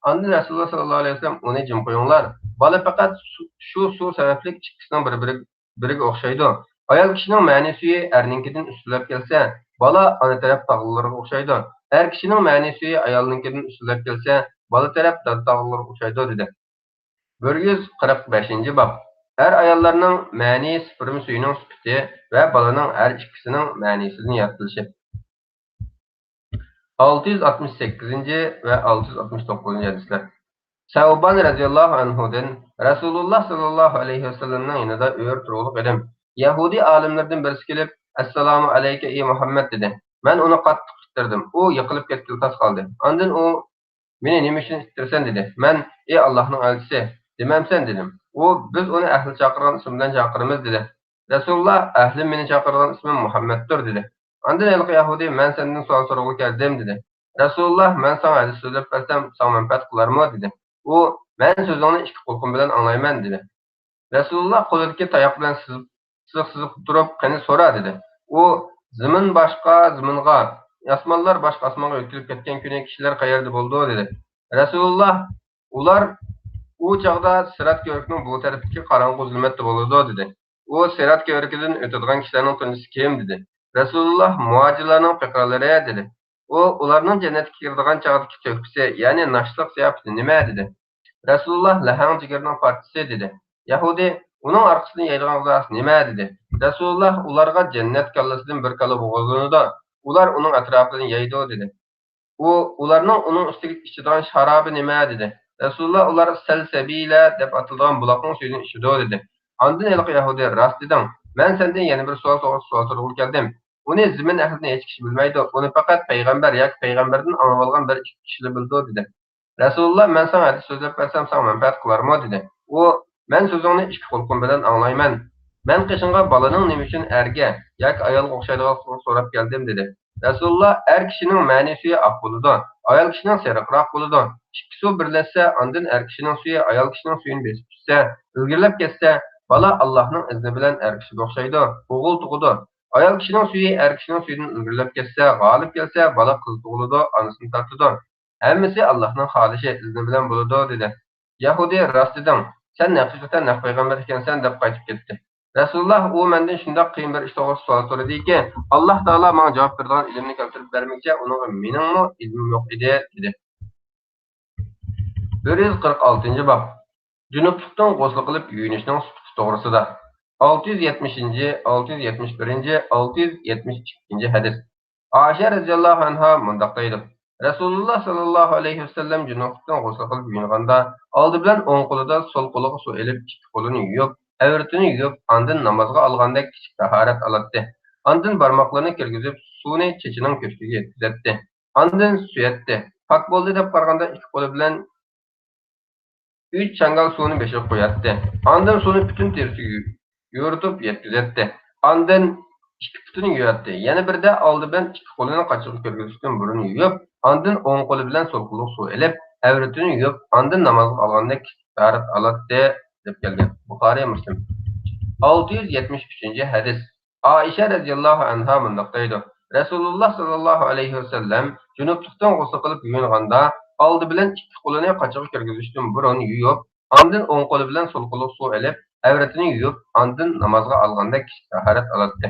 ئاندىن رەسۇلۇللا ساللاللاھۇ ئەلەيھى ۋەسەللەم ئۇنى جىم قويۇڭلار، بالا پەقەت سۇ-، شۇ سۇ سەۋەبلىك ئىككىسىنىڭ بىر-بىرى بىرىگە ئوخشايدۇ. ئايال كىشىنىڭ مەنى سۈيى ئەرنىڭكىدىن ئۈستۈنلەپ كەلسە، بالا ئانا تەرەپ تاغىلىرىغا ئوخشايدۇ. ئەر كىشىنىڭ مەنى سۈيى ئايالنىڭكىدىن ئۈستۈنلەپ كەلسە، بالا تەرەپ دادا تاغىلىرىغا ئوخشايدۇ، دېدى. بىر يۈز قىرىق بەشىنچى باب. ئەر-ئاياللارنىڭ مەنىي سىپېرم سۈيىنىڭ سۈپىتى ۋە بالىنىڭ ھەر ئىككىسىنىڭ مەنىيسىدىن يارىتىلىشى. ئالتە يۈز ئاتمىش سەككىزىنچى ۋە ئالتە يۈز ئاتمىش توققۇزىنچى ھەدىسلەر. سەۋبان رەزىياللاھۇ ئەنھۇدىن، رەسۇلۇللا ساللاللاھۇ ئەلەيھى ۋەسەللەمنىڭ يېنىدا ئۆرە تۇرغۇلۇق ئىدىم. يەھۇدىي ئالىملىرىدىن بىرسى كېلىپ، «ئەسسالامۇ ئەلەيكە، ئى مۇھەممەد» دېدى. مەن ئۇنى قاتتىق ئىتتىردىم. ئۇ يىقىلىپ كەتكىلى تاس قالدى. ئاندىن ئۇ، «مېنى نېمە ئۈچۈن ئىتتىرىسەن؟» دېدى. مەن، «ئى ئاللاھنىڭ ئەلچىسى، دېمەمسەن؟» دېدىم. ئۇ، «بىز ئۇنى ئەھلى چاقىرغان ئىسمى بىلەن چاقىرىمىز» دېدى. رەسۇلۇللا، «ئەھلىم مېنى چاقىرىدىغان ئىسمىم مۇھەممەدتۇر» دېدى. ئاندىن ھېلىقى يەھۇدىي، «مەن سەندىن سوئال سورىغىلى كەلدىم» دېدى. رەسۇلۇللا، «مەن ساڭا ھەدىس سۆزلەپ بەرسەم، ساڭا مەنپەئەت قىلارمۇ؟» دېدى. ئۇ، «مەن سۆزۈڭنى ئىككى قۇلىقىم بىلەن ئاڭلايمەن» دېدى. رەسۇلۇللا قولىدىكى تاياق بىلەن سىزىق، سىزىق سىزىپ تۇرۇپ، «قېنى سورا» دېدى. ئۇ، «زېمىن باشقا زېمىنغا، ئاسمانلار باشقا ئاسمانغا يۆتكىلىپ كەتكەن كۈنى كىشىلەر قەيەردە بولىدۇ؟» دېدى. رەسۇلۇللا، «ئۇلار ئۇ چاغدا سىرات كۆۋرۈكنىڭ بۇ تەرىپىدىكى قاراڭغۇ زۇلمەتتە بولىدۇ» دېدى. ئۇ، «سىرات كۆۋرۈكىدىن ئۆتىدىغان كىشىلەرنىڭ تۇنجىسى كىم؟» دېدى. رەسۇلۇللا، «مۇھاجىرلارنىڭ پېقىرلىرى» دېدى. ئۇ، «ئۇلارنىڭ جەننەتكە كىرىدىغان چاغدىكى تۆھپىسى، يەنى ناشتىلىق زىياپىتى نېمە؟» دېدى. رەسۇلۇللا، «لەھەڭ جىگىرىنىڭ پارچىسى» دېدى. يەھۇدىي، «ئۇنىڭ ئارقىسىدىن يەيدىغان غىزاسى نېمە؟» دېدى. رەسۇلۇللا، «ئۇلارغا جەننەت كاللىسىدىن بىر كاللا بوغۇزلىنىدۇ، ئۇلار ئۇنىڭ ئەتراپىدىن يەيدۇ» دېدى. ئۇ، «ئۇلارنىڭ ئۇنىڭ ئۈستىگە ئىچىدىغان شارابى نېمە؟» دېدى. رەسۇلۇللا، «ئۇلار سەلسەبىلە دەپ ئاتىلىدىغان بۇلاقنىڭ سۈيىدىن ئىچىدۇ» دېدى. ئاندىن ھېلىقى يەھۇدىي، «راست دېدىڭ، مەن سەندىن يەنە بىر سوئال توغرىسىدا سوئال سورىغىلى كەلدىم. ئۇنى زېمىن ئەھلىدىن ھېچ كىشى بىلمەيدۇ، ئۇنى پەقەت پەيغەمبەر ياكى پەيغەمبەردىن ئاڭلىۋالغان بىر ئىككى كىشىلا بىلىدۇ» دېدى. رەسۇلۇللا، «مەن ساڭا ھەدىس سۆزلەپ بەرسەم، ساڭا مەنپەئەت قىلارمۇ؟» دېدى. ئۇ، «مەن سۆزۈڭنى ئىككى قۇلىقىم بىلەن ئاڭلايمەن. مەن قېشىڭغا بالىنىڭ نېمە ئۈچۈن ئەرگە ياكى ئايالغا ئوخشايدىغانلىقىنى سوراپ كەلدىم» دېدى. رەسۇلۇللا، «ئەر كىشىنىڭ مەنىي سۈيى ئاق بولىدۇ، ئايال كىشىنىڭ سېرىقراق بولىدۇ. ئىككى سۇ بىرلەشسە، ئاندىن ئەر كىشىنىڭ سۈيى ئايال كىشىنىڭ سۈيىنى بېسىپ ئۈزسە، ئىلگىرىلەپ كەتسە، بالا ئاللاھنىڭ ئىزنى بىلەن ئەر كىشىگە ئوخشايدۇ، ئوغۇل تۇغىدۇ. ئايال كىشىنىڭ سۈيى ئەر كىشىنىڭ سۈيىدىن ئىلگىرىلەپ كەتسە، غالىپ كەلسە، بالا قىز تۇغۇلىدۇ، ئانىسىنى تارتىدۇ. ھەممىسى ئاللاھنىڭ خالىشى، ئىزنى بىلەن بولىدۇ» دېدى. يەھۇدىي، «راست دېدىڭ، سەن ھەقىقەتەن ھەق پەيغەمبەر ئىكەنسەن» دەپ قايتىپ كەتتى. رەسۇلۇللا، «ئۇ مەندىن شۇنداق قىيىن بىر ئىش توغرىسىدا سوئال سورىدىكى، ئاللاھ تائالا ماڭا جاۋاب بېرىدىغان ئىلىمنى كەلتۈرۈپ بەرمىگۈچە ئۇنىڭغا مېنىڭمۇ ئىلمىم يوق ئىدى» دېدى. بىر يۈز قىرىق ئالتىنچى باب. جۇنۇپلۇقتىن غۇسل قىلىپ يۇيۇنۇشنىڭ سۈپىتى توغرىسىدا. ئالتە يۈز يەتمىشىنچى، ئالتە يۈز يەتمىش بىرىنچى، ئالتە يۈز يەتمىش ئىككىنچى ھەدىس. ئائىشە رەزىياللاھۇ ئەنھا مۇنداق دەيدۇ، رەسۇلۇللا ساللاللاھۇ ئەلەيھى ۋەسەللەم جۇنۇپلۇقتىن غۇسل قىلىپ يۇيۇنغاندا، ئالدى بىلەن ئوڭ قولىدا سول قولىغا سۇ ئېلىپ، ئىككى قولىنى يۇيۇپ، ئەۋرىتىنى يۇيۇپ، ئاندىن نامازغا ئالغاندەك كىچىك تاھارەت ئالاتتى. ئاندىن بارماقلىرىنى كىرگۈزۈپ، سۇنى چېچىنىڭ كۆشكىگە يەتكۈزەتتى. ئاندىن سۈيەتتى. پاك بولدى دەپ قارىغاندا ئىككى قولى بىلەن ئۈچ چاڭگال سۇنى بېشىغا قۇياتتى. ئاندىن سۇنى پۈتۈن تېرىسىگە يورۇتۇپ يەتكۈزەتتى. ئاندىن ئىككى پۇتىنى يۇياتتى. يەنە بىردە ئالدى بىلەن ئىككى قولىنى قاچىغا كىرگۈزۈشتىن بۇرۇن يۇيۇپ، ئاندىن ئوڭ قولى بىلەن سول قولىغا سۇ ئېلىپ، ئەۋرىتىنى يۇيۇپ، ئاندىن نامازغا ئالغاندەك تاھارەت ئالاتتى، دەپ كەلگەن. بۇخارىي، مۇسلىم. ئالتە يۈز يەتمىش ئۈچىنچى ھەدىس. ئائىشە رەزىياللاھۇ ئەنھا مۇنداق دەيدۇ، رەسۇلۇللا ساللاللاھۇ ئەلەيھى ۋەسەللەم جۇنۇپلۇقتىن غۇسل قىلىپ يۇيۇنغاندا، ئالدى بىلەن ئىككى قولىنى قاچىغا كىرگۈزۈشتىن بۇرۇن يۇيۇپ، ئاندىن ئوڭ قولى بىلەن سول قولىغا سۇ ئېلىپ، ئەۋرىتىنى يۇيۇپ، ئاندىن نامازغا ئالغاندەك كىچىك تاھارەت ئالاتتى.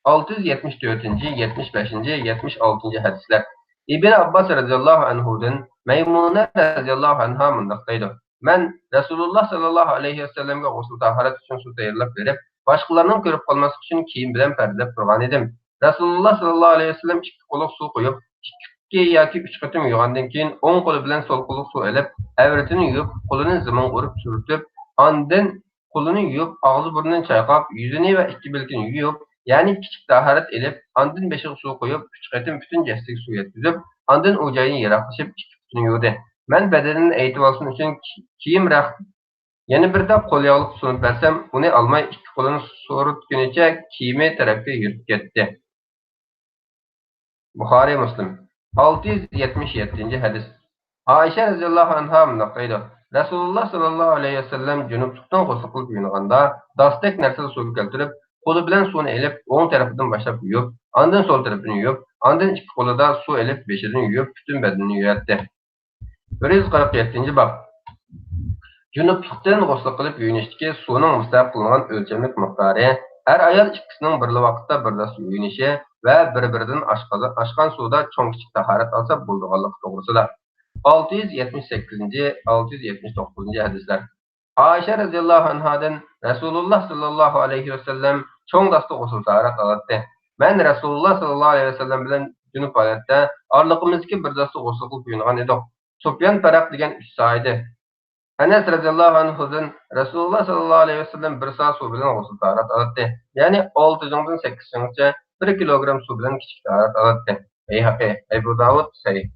ئالتە يۈز يەتمىش تۆتىنچى، يەتمىش بەشىنچى، يەتمىش ئالتىنچى ھەدىسلەر. ئىبن ئابباس رەزىياللاھۇ ئەنھۇدىن، مەيمۇنە رەزىياللاھۇ ئەنھا مۇنداق دەيدۇ، مەن رەسۇلۇللا ساللاللاھۇ ئەلەيھى ۋەسەللەمگە غۇسۇل تاھارەت ئۈچۈن سۇ تەييارلاپ بېرىپ، باشقىلارنىڭ كۆرۈپ قالماسلىقى ئۈچۈن كىيىم بىلەن پەردىلەپ تۇرغانىدىم. رەسۇلۇللا ساللاللاھۇ ئەلەيھى ۋەسەللەم ئىككى قوللۇق سۇ قۇيۇپ، ئىككى ياكى ئۈچ قېتىم يۇغاندىن كېيىن، ئوڭ قولى بىلەن سول قوللۇق سۇ ئېلىپ، ئەۋرىتىنى يۇيۇپ، قولىنى زىمىنغا ئۇرۇپ سۈرتۈپ، ئاندىن قولىنى يۇيۇپ، ئاغزى بۇرنىنى چايقاپ، يۈزىنى ۋە ئىككى بىلىكىنى يۇيۇپ، يەنى كىچىك تاھارەت ئېلىپ، ئاندىن بېشىغا سۇ قۇيۇپ، ئۈچ قېتىم پۈتۈن جەسىتىگە سۇ يەتكۈزۈپ، ئاندىن ئۇ جاينى يىراقلىشىپ، ئىككى پۇتىنى يۇدى. مەن بەدىنىنى ئېيتىۋالسۇن ئۈچۈن كىيىم رەخت، يەنە بىردە قول ياغلىق سۇنۇپ بەرسەم، ئۇنى ئالماي، ئىككى قولىنى سورۇتقىنىچە كىيىمى تەرەپكە يۈرۈپ كەتتى. بۇخارىي، مۇسلىم. ئالتە يۈز يەتمىش يەتتىنچى ھەدىس. ئائىشە رەزىياللاھۇ ئەنھا مۇنداق دەيدۇ، رەسۇلۇللا ساللاللاھۇ ئەلەيھى ۋەسەللەم جۇنۇپلۇقتىن غۇسل قىلىپ يۇيۇنغاندا، داستەك نەرسىدىن سۇ كەلتۈرۈپ، قولى بىلەن سۇنى ئېلىپ، ئوڭ تەرىپىدىن باشلاپ يۇيۇپ، ئاندىن سول تەرىپىنى يۇيۇپ، ئاندىن ئىككى قولىدا سۇ ئېلىپ، بېشىدىن يۇيۇپ، پۈتۈن بەدىنىنى يۇياتتى. بىر يۈز قىرىق يەتتىنچى باب. جۇنۇپلۇقتىن غۇسل قىلىپ يۇيۇنۇشتىكى سۇنىڭ مۇستەھەب قىلىنغان ئۆلچەملىك مىقدارى، ئەر-ئايال ئىككىسىنىڭ بىرلا ۋاقىتتا بىر داستا يۇيۇنۇشى ۋە بىر-بىرىدىن ئاشقان، ئاشقان سۇدا چوڭ-كىچىك تاھارەت ئالسا بولىدىغانلىقى توغرىسىدا. ئالتە يۈز يەتمىش سەككىزىنچى، ئالتە يۈز يەتمىش توققۇزىنچى ھەدىسلەر. ئائىشە رەزىياللاھۇ ئەنھادىن رەسۇلۇللا ساللاللاھۇ ئەلەيھى ۋەسەللەم چوڭ داستا غۇسۇل تاھارەت ئالاتتى. مەن رەسۇلۇللا ساللاللاھۇ ئەلەيھى ۋەسەللەم بىلەن جۇنۇپ ھالەتتە ئارىلىقىمىزدىكى بىر داستا غۇسۇل قىلىپ يۇيۇنغان ئىدۇق. سۇپيان پەرەق دېگەن ئۈچ سا ئىدى. ئەنەس رەزىياللاھۇ ئەنھۇدىن رەسۇلۇللا ساللاللاھۇ ئەلەيھى ۋەسەللەم بىر سا سۇ بىلەن غۇسۇل تاھارەت ئالاتتى. يەنى ئالتە جىڭدىن سەككىز جىڭغىچە بىر كىلوگرام سۇ بىلەن كىچىك تاھارەت ئالاتتى. بەيھەقى، ئەبۇ داۋۇد، سەھىھ.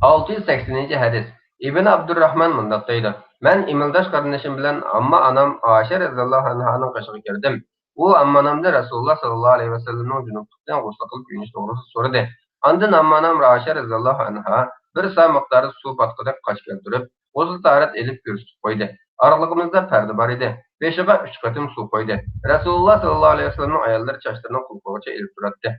ئالتە يۈز سەكسىنىنچى ھەدىس. ئىبن ئابدۇرراھمان مۇنداق دەيدۇ: مەن ئىمىلداش قېرىندىشىم بىلەن ئامما ئانام ئائىشە رەزىياللاھۇ ئەنھانىڭ قېشىغا كىردىم. ئۇ ئامما ئانامدىن رەسۇلۇللا ساللاللاھۇ ئەلەيھى ۋەسەللەمنىڭ جۇنۇپلۇقتىن غۇسل قىلىپ يۇيۇنۇش توغرىسىدا سورىدى. ئاندىن ئامما ئانام ئائىشە رەزىياللاھۇ ئەنھا بىر سا مىقدارى سۇ پاتقۇدەك قاچ كەلتۈرۈپ، غۇسۇل تاھارەت ئېلىپ كۆرسىتىپ قويدى. ئارىلىقىمىزدا پەردە بار ئىدى. بېشىغا ئۈچ قېتىم سۇ قۇيدى. رەسۇلۇللا ساللاللاھۇ ئەلەيھى ۋەسەللەمنىڭ ئاياللىرى چاچلىرىنى قۇلىقىغىچە ئېلىپ تۇراتتى.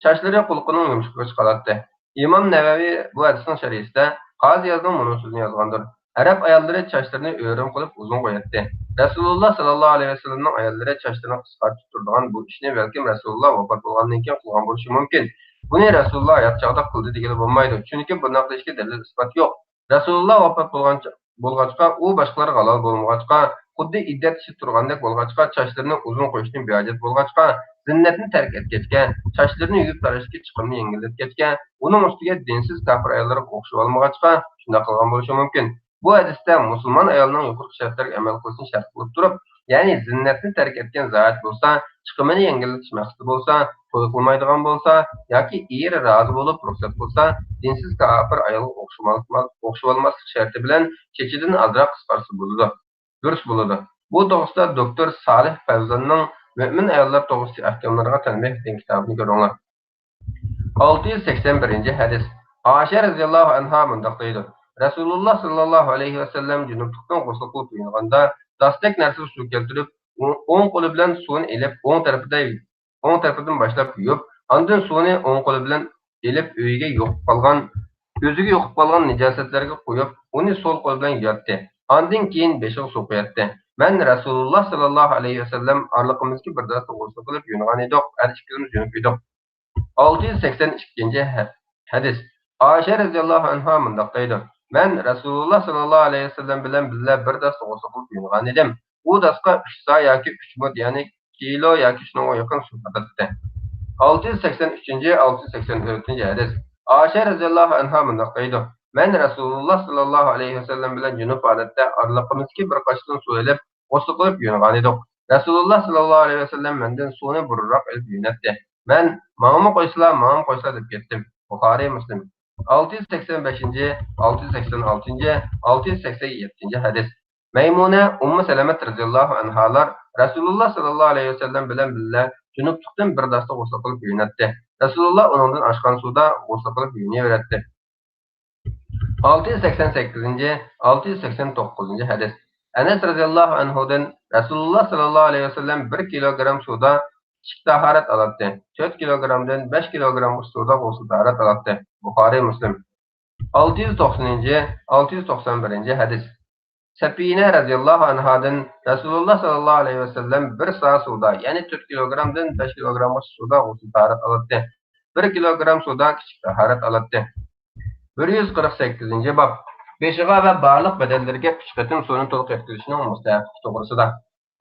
چاچلىرى قۇلىقىنىڭ يۇمشىقىغىچە قالاتتى. ئىمام نەۋەۋى بۇ ھەدىسنىڭ شەرھىسىدە قازى ئىيازنىڭ مۇنۇ سۆزىنى يازغاندۇر: ئەرەب ئاياللىرى چاچلىرىنى ئۆرۈم قىلىپ ئۇزۇن قوياتتى. رەسۇلۇللا ساللاللاھۇ ئەلەيھى ۋەسەللەمنىڭ ئاياللىرى چاچلىرىنى قىسقارتىپ تۇرىدىغان بۇ ئىشنى بەلكىم رەسۇلۇللا ۋاپات بولغاندىن كېيىن قىلغان بولۇشى مۇمكىن. بۇنى رەسۇلۇللا ھايات چاغدا قىلدى دېگىلى بولمايدۇ، چۈنكى بۇنداق دېيىشكە دەلىل-ئىسپات يوق. رەسۇلۇللا ۋاپات بولغانچە، بولغاچقا، ئۇ باشقىلارغا ھالال بولمىغاچقا، خۇددى ئىددەت ئىچىدە تۇرغاندەك بولغاچقا، چاچلىرىنى ئۇزۇن قويۇشتىن بىھاجەت بولغاچقا، زىننەتنى تەرك ئەتكەچكە، چاچلىرىنى يۇيۇپ تاراشتىكى چىقىمنى يەڭگىللەتكەچكە، ئۇنىڭ ئۈستىگە دىنسىز كاپىر ئاياللارغا ئوخشىۋالمىغاچقا، شۇنداق قىلغان بولۇشى مۇمكىن. بۇ ھەدىستە مۇسۇلمان ئايالنىڭ يۇقىرىقى شەرتلەرگە ئەمەل قىلىشىنى شەرت قىلىپ تۇرۇپ، يەنى زىننەتنى تەرك ئەتكەن زاھىت بولسا، چىقىمىنى يەڭگىللىتىش مەقسىتى بولسا، توي قىلمايدىغان بولسا ياكى ئېرى رازى بولۇپ رۇخسەت قىلسا، دىنسىز كاپىر ئايالغا ئوخشىماسلىق، ئوخشىۋالماسلىق شەرتى بىلەن چېچىدىن ئازراق قىسقارتسا بولىدۇ. دۇرۇس بولىدۇ. بۇ توغرىسىدا دوكتور سالىھ فەۋزاننىڭ مۆمىن ئاياللار توغرىسىدىكى ئەھكاملارغا تەنبىھ دېگەن كىتابىنى كۆرۈڭلار. ئالتە يۈز سەكسەن بىرىنچى ھەدىس. ئائىشە رەزىياللاھۇ ئەنھا مۇنداق دەيدۇ: رەسۇلۇللا ساللاللاھۇ ئەلەيھى ۋەسەللەم جۇنۇپلۇقتىن غۇسۇل قىلىپ يۇيۇنغاندا، داستەك نەرسىگە سۇ كەلتۈرۈپ، ئوڭ، ئوڭ قولى بىلەن سۇنى ئېلىپ، ئوڭ تەرىپىدە، ئوڭ تەرىپىدىن باشلاپ يۇيۇپ، ئاندىن سۇنى ئوڭ قولى بىلەن ئېلىپ، ئۆيىگە يۇقۇپ قالغان، ئۆزىگە يۇقۇپ قالغان نىجاسەتلەرگە قويۇپ، ئۇنى سول قولى بىلەن يۇياتتى. ئاندىن كېيىن بېشىغا سۇ قۇياتتى. مەن رەسۇلۇللا ساللاللاھۇ ئەلەيھى ۋەسەللەم ئارىلىقىمىزدىكى بىر داستىغا غۇسۇل قىلىپ يۇيۇنغان ئىدۇق، ھەر ئىككىمىز يۇيۇنۇپ ئىدۇق. ئالتە يۈز سەكسەن ئىككىنچى ھە-، ھەدىس. ئائىشە رەزىياللاھۇ ئەنھا مۇنداق دەيدۇ: مەن رەسۇلۇللا ساللاللاھۇ ئەلەيھى ۋەسەللەم بىلەن بىللە بىر داستا غۇسۇل قىلىپ يۇيۇنغان ئىدىم. ئۇ داسقا ئۈچ سا ياكى ئۈچ مۇد، يەنى كىلو ياكى شۇنىڭغا يېقىن سۇ پاتاتتى. ئالتە يۈز سەكسەن ئۈچىنچى، ئالتە يۈز سەكسەن تۆتىنچى ھەدىس. ئائىشە رەزىياللاھۇ ئەنھا مۇنداق دەيدۇ: مەن رەسۇلۇللا ساللاللاھۇ ئەلەيھى ۋەسەللەم بىلەن جۇنۇپ ھالەتتە ئارىلىقىمىزدىكى بىر قاچىدىن سۇ ئېلىپ، غۇسۇل قىلىپ يۇيۇنغانىدۇق. رەسۇلۇللا ساللاللاھۇ ئەلەيھى ۋەسەللەم مەندىن سۇنى بۇرۇنراق ئېلىپ يۇيۇناتتى. مەن، ماڭىمۇ قويسىلا، ماڭىمۇ قويسىلا دەپ كەتتىم. بۇخارىي، مۇسلىم. ئالتە يۈز سەكسەن بەشىنچى، ئالتە يۈز سەكسەن ئالتىنچى، ئالتە يۈز سەكسەن يەتتىنچى ھەدىس. مەيمۇنە، ئۇممۇ سەلەمەت رەزىياللاھۇ ئەنھالار رەسۇلۇللا ساللاللاھۇ ئەلەيھى ۋەسەللەم بىلەن بىللە جۇنۇپلۇقتىن بىر داستا غۇسۇل قىلىپ يۇيۇناتتى. رەسۇلۇللا ئۇنىڭدىن ئاشقان سۇدا غۇسۇل قىلىپ يۇيۇنۇۋېرەتتى. ئالتە يۈز سەكسەن سەككىزىنچى، ئالتە يۈز سەكسەن توققۇزىنچى ھەدىس. ئەنەس رەزىياللاھۇ ئەنھۇدىن رەسۇلۇللا ساللاللاھۇ ئەلەيھى ۋەسەللەم بىر كىلوگرام سۇدا كىچىك تاھارەت ئالاتتى. تۆت كىلوگرامدىن بەش كىلوگرامغىچە سۇدا غۇسۇل تاھارەت ئالاتتى. بۇخارىي، مۇسلىم. ئالتە يۈز توقسىنىنچى، ئالتە يۈز توقسان بىرىنچى ھەدىس. سەپىنە رەزىياللاھۇ ئەنھادىن رەسۇلۇللا ساللاللاھۇ ئەلەيھى ۋەسەللەم بىر سا سۇدا، يەنى تۆت كىلوگرامدىن بەش كىلوگرامغىچە سۇدا غۇسۇل تاھارەت ئالاتتى. بىر كىلوگرام سۇدا كىچىك تاھارەت ئالاتتى. بىر يۈز قىرىق سەككىزىنچى باب. بېشىغا ۋە بارلىق بەدەنلىرىگە ئۈچ قېتىم سۇنى تولۇق يەتكۈزۈشنىڭ مۇستەھەقلىقى توغرىسىدا.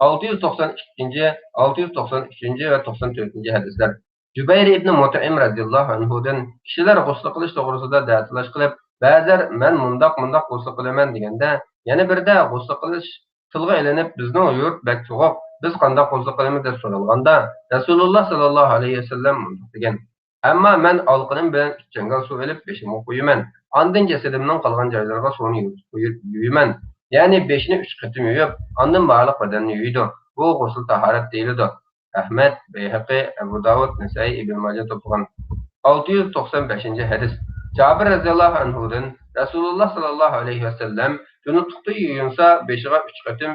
ئالتە يۈز توقسان ئىككىنچى، ئالتە يۈز توقسان ئۈچىنچى ۋە توقسان تۆتىنچى ھەدىسلەر. جۇبەير ئىبنى مۇتئىم رەزىياللاھۇ ئەنھۇدىن كىشىلەر غۇسل قىلىش توغرىسىدا دەتالاش قىلىپ، بەزىلەر مەن مۇنداق، مۇنداق غۇسل قىلىمەن دېگەندە، يەنە بىرىدە غۇسل قىلىش تىلغا ئېلىنىپ، بىزنىڭ يۇرت بەك سوغۇق، بىز قانداق غۇسل قىلىمىز دەپ سورالغاندا، رەسۇلۇللا ساللاللاھۇ ئەلەيھى ۋەسەللەم مۇنداق دېگەن: ئەمما مەن ئالىقىنىم بىلەن ئۈچ چاڭگال سۇ ئېلىپ بېشىمغا قۇيىمەن. ئاندىن جەسىتىمنىڭ قالغان جايلىرىغا سۇنى يۇيۇپ، يۇيۇپ، يۇيىمەن. يەنى بېشىنى ئۈچ قېتىم يۇيۇپ، ئاندىن بارلىق بەدەننى يۇيىدۇ. بۇ غۇسل تاھارەت دېيىلىدۇ. ئەھمەد، بەيھەقى، ئەبۇ داۋۇد، نەسائىي، ئىبن ماجە توپلىغان. ئالتە يۈز توقسان بەشىنچى ھەدىس. جابىر رەزىياللاھۇ ئەنھۇدىن رەسۇلۇللا ساللاللاھۇ ئەلەيھى ۋەسەللەم جۇنۇپلۇقتا يۇيۇنسا، بېشىغا ئۈچ قېتىم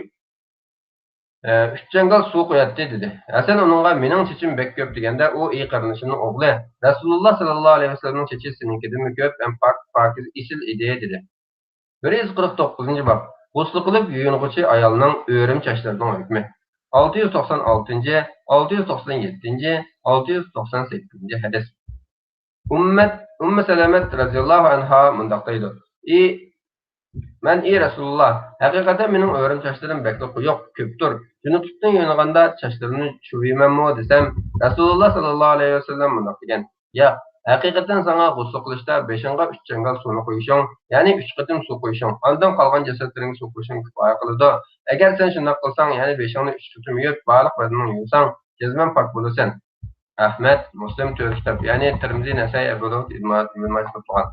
ئۈچ چاڭگال سۇ قۇياتتى، دېدى. ھەسەن ئۇنىڭغا، مېنىڭ چېچىم بەك كۆپ، دېگەندە، ئۇ، ئى قېرىندىشىمنىڭ ئوغلى، رەسۇلۇللا ساللاللاھۇ ئەلەيھى ۋەسەللەمنىڭ چېچى سېنىڭكىدىنمۇ كۆپ ھەم پاك، پاكىز، ئېسىل ئىدى، دېدى. بىر يۈز قىرىق توققۇزىنچى باب. غۇسل قىلىپ يۇيۇنغۇچى ئايالنىڭ ئۆرۈم چاچلىرىنىڭ ھۆكمى. ئالتە يۈز توقسان ئالتىنچى، ئالتە يۈز توقسان يەتتىنچى، ئالتە يۈز توقسان سەككىزىنچى ھەدىس. ئۇممەت، ئۇممۇ سەلەمەت رەزىياللاھۇ ئەنھا مۇنداق دەيدۇ: ئى مەن، ئى رەسۇلۇللا، ھەقىقەتەن مېنىڭ ئۆرۈم چاچلىرىم بەكلا قويۇق، كۆپتۇر. جۇنۇپلۇقتىن يۇيۇنغاندا چاچلىرىمنى چۇۋىيمەنمۇ دېسەم، رەسۇلۇللا ساللاللاھۇ ئەلەيھى ۋەسەللەم مۇنداق دېگەن: ياق، ھەقىقەتەن ساڭا غۇسلى قىلىشتا بېشىڭغا ئۈچ چاڭگال سۇنى قۇيۇشۇڭ، يەنى ئۈچ قېتىم سۇ قۇيۇشۇڭ، ئاندىن قالغان جەسەتلىرىڭگە سۇ قۇيۇشۇڭ كۇپايە قىلىدۇ. ئەگەر سەن شۇنداق قىلساڭ، يەنى بېشىڭنى ئۈچ قېتىم يۇيۇپ، بارلىق بەدىنىڭنى يۇساڭ، جەزمەن پاك بولىسەن. ئەھمەد، مۇسلىم، تۆت كىتاب، يەنى تىرمىزى، نەسائىي، ئەبۇ داۋۇد، ئىبن ماجە، ئىبن ماجە كىتاب قىلغان.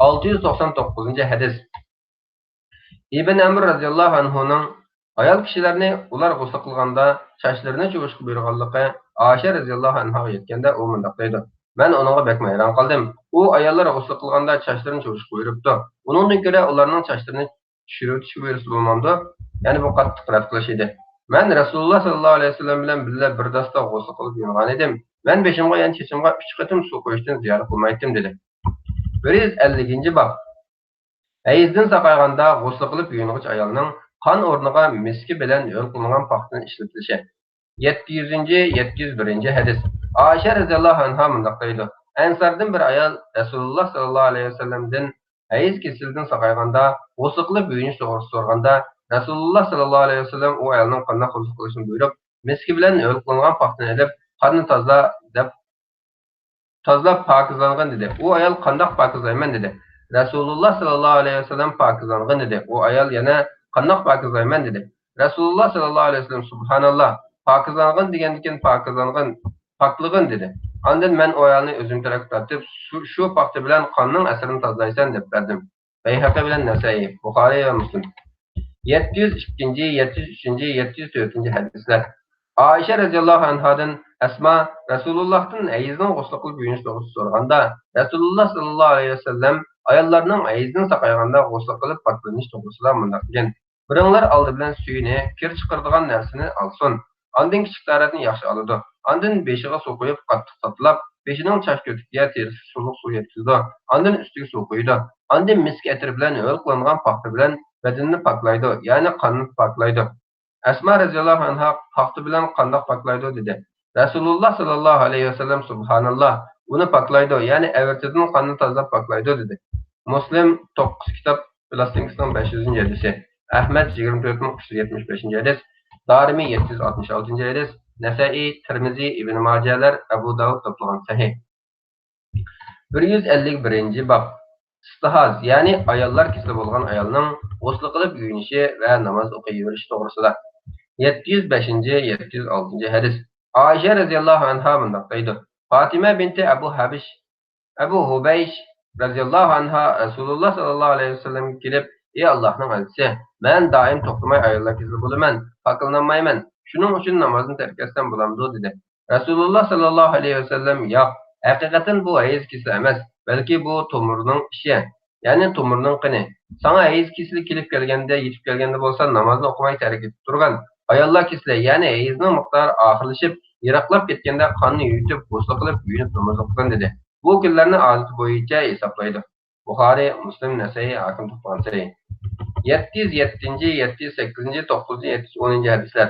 ئالتە يۈز توقسان توققۇزىنچى ھەدىس. ئىبن ئەمر رەزىياللاھۇ ئەنھۇنىڭ ئايال كىشىلەرنى ئۇلار غۇسلى قىلغاندا چاچلىرىنى چۇۋۇشقا بۇيرۇغانلىقى ئائىشە رەزىياللاھۇ ئەنھاغا يەتكەندە، ئۇ مۇنداق دەيدۇ: مەن ئۇنىڭغا بەكمۇ ھەيران قالدىم. ئۇ ئاياللار غۇسلى قىلغاندا چاچلىرىنى چۇۋۇشقا بۇيرۇپتۇ. ئۇنىڭدىن كۆرە ئۇلارنىڭ چاچلىرىنى چۈشۈرۈۋېتىشكە بۇيرۇسا بولمامدۇ؟ يەنى بۇ قاتتىق رەت قىلىش ئىدى. مەن رەسۇلۇللا ساللاللاھۇ ئەلەيھى ۋەسەللەم بىلەن بىللە بىر داستا غۇسلى قىلىپ يۇيۇنغان ئىدىم. مەن بېشىمغا يەنى چېچىمغا ئۈچ قېتىم سۇ قۇيۇشتىن زىيادە قىلمايتتىم، دېدى. بىر يۈز ئەللىكىنچى باب. ھەيزدىن ساقايغاندا غۇسلى قىلىپ يۇيۇنغۇچى ئايالنىڭ قان ئورنىغا مىسكى بىلەن ھۆل قىلىنغان پاختىنى ئىشلىتىلىشى. يەتتە يۈزىنچى، يەتتە يۈز بىرىنچى ھەدىس. ئائىشە رەزىياللاھۇ ئەنھا مۇنداق دەيدۇ: ئەنساردىن بىر ئايال رەسۇلۇللا ساللاللاھۇ ئەلەيھى ۋەسەللەمدىن ھەيز كېسىلىدىن ساقايغاندا غۇسلى قىلىپ يۇيۇنۇش توغرىسىدا سورىغاندا، رەسۇلۇللا ساللاللاھۇ ئەلەيھى ۋەسەللەم ئۇ ئايالنىڭ قانداق غۇسلى قىلىشىنى بۇيرۇپ، مىسكى بىلەن ھۆل قىلىنغان پاختىنى ئېلىپ، قاننى تازىلا، دەپ، تازىلاپ پاكىزلانغىن، دېدى. ئۇ ئايال، قانداق پاكىزلايمەن؟ دېدى. رەسۇلۇللا ساللاللاھۇ ئەلەيھى ۋەسەللەم، پاكىزلانغىن، دېدى. ئۇ ئايال يەنە، قانداق پاكىزلايمەن؟ دېدى. رەسۇلۇللا ساللاللاھۇ ئەلەيھى ۋەسەللەم، سۇبھاناللا، پاكىزلانغىن دېگەندىكىن پاكىزلانغىن، پاكلىغىن، دېدى. ئاندىن مەن ئۇ ئايالنى ئۆزۈم تەرەپكە تارتىپ، شۇ، شۇ پاختا بىلەن قاننىڭ ئەسىرىنى تازىلايسەن، دەپ بەردىم. بەيھەقى بىلەن نەسائىي، بۇخارىي ۋە مۇسلىم. يەتتە يۈز ئىككىنچى، يەتتە يۈز ئۈچىنچى، يەتتە يۈز تۆتىنچى ھەدىسلەر. ئائىشە رەزىياللاھۇ ئەنھادىن ئەسما رەسۇلۇللاھتىن ھەيزنىڭ غۇسلى قىلىپ يۇيۇنۇش توغرىسىدا سورىغاندا، رەسۇلۇللا ساللاللاھۇ ئەلەيھى ۋەسەللەم ئاياللارنىڭ ھەيزدىن ساقايغاندا غۇسلى قىلىپ پاكلىنىش توغرىسىدا مۇنداق دېگەن: بىرىڭلار ئالدى بىلەن سۈيىنى، كىر چىقىرىدىغان نەرسىنى ئالسۇن. ئاندىن كىچىك تارەتنى ياخشى ئالىدۇ. ئاندىن بېشىغا سۇ قۇيۇپ، قاتتىق تاتىلاپ، بېشىنىڭ چاچ كۆتۈكىگە، تېرىسىگە سۇلۇق سۇ يەتكۈزىدۇ. ئاندىن ئۈستىگە سۇ قۇيىدۇ. ئاندىن مىسك ئەتىرى بىلەن ھۆل قىلىنغان پاختا بىلەن بەدىنىنى پاكلايدۇ، يەنى قاننى پاكلايدۇ. ئەسما رەزىياللاھۇ ئەنھا پاختا بىلەن قانداق پاكلايدۇ؟ دېدى. رەسۇلۇللا ساللاللاھۇ ئەلەيھى ۋەسەللەم، سۇبھاناللا، ئۇنى پاكلايدۇ، يەنى ئەۋرىتىدىن قاننى تازىلاپ پاكلايدۇ، دېدى. مۇسلىم، توققۇز كىتاب، پلاستىنكىسىنىڭ بەش يۈزىنچى ھەدىسى. ئەھمەد، يىگىرمە تۆت مىڭ ئۈچ يۈز يەتمىش بەشىنچى ھەدىس. دارىمى، يەتتە يۈز ئاتمىش ئالتىنچى ھەدىس. نەسەئىي، تىرمىزى، ئىبن ماجەلەر، ئەبۇ داۋۇد توپلىغان سەھىھ. بىر يۈز ئەللىك بىرىنچى باب. ئىستىھاز، يەنى ئاياللار كېسىلى بولغان ئايالنىڭ غۇسلى قىلىپ يۇيۇنۇشى ۋە ناماز ئوقۇيۋېرىشى توغرىسىدا. يەتتە يۈز بەشىنچى، يەتتە يۈز ئالتىنچى ھەدىس. ئائىشە رەزىياللاھۇ ئەنھا مۇنداق دەيدۇ: پاتىمە بىنتى ئەبۇ ھەبىش، ئەبۇ ھۇبەيش رەزىياللاھۇ ئەنھا رەسۇلۇللا ساللاللاھۇ ئەلەيھى ۋەسەللەمگە كېلىپ، ئى ئاللاھنىڭ ئەلچىسى، مەن دائىم توختىماي ئاياللار كېسىلى بولىمەن، پاكلىنالمايمەن، شۇنىڭ ئۈچۈن نامازنى تەرك ئەتسەم بولامدۇ؟ دېدى. رەسۇلۇللا ساللاللاھۇ ئەلەيھى ۋەسەللەم، ياق، ھەقىقەتەن بۇ ھەيز كېسىلى ئەمەس، بەلكى بۇ تومۇرنىڭ ئىشى، يەنى تومۇرنىڭ قېنى. ساڭا ھەيز كېسىلى كېلىپ كەلگەندە، يېتىپ كەلگەندە بولسا، نامازنى ئوقۇماي تەرك ئېتىپ تۇرغىن. ئاياللار كېسىلى، يەنى ھەيزنىڭ مىقدارى ئاخىرلىشىپ، يىراقلاپ كەتكەندە قاننى يۇيۇتۇپ، غۇسلى قىلىپ، يۇيۇنۇپ ناماز ئوقۇغىن، دېدى. بۇ كۈنلەرنى ئادىتى بويىچە ھېسابلايدۇ. بۇخارىي، مۇسلىم، نەسەئىي، ھاكىم توپلىغان سەھىھ. يەتتە يۈز يەتتىنچى، يەتتە يۈز سەككىزىنچى، توققۇزىنچى، يەتتە يۈز ئونىنچى ھەدىسلەر.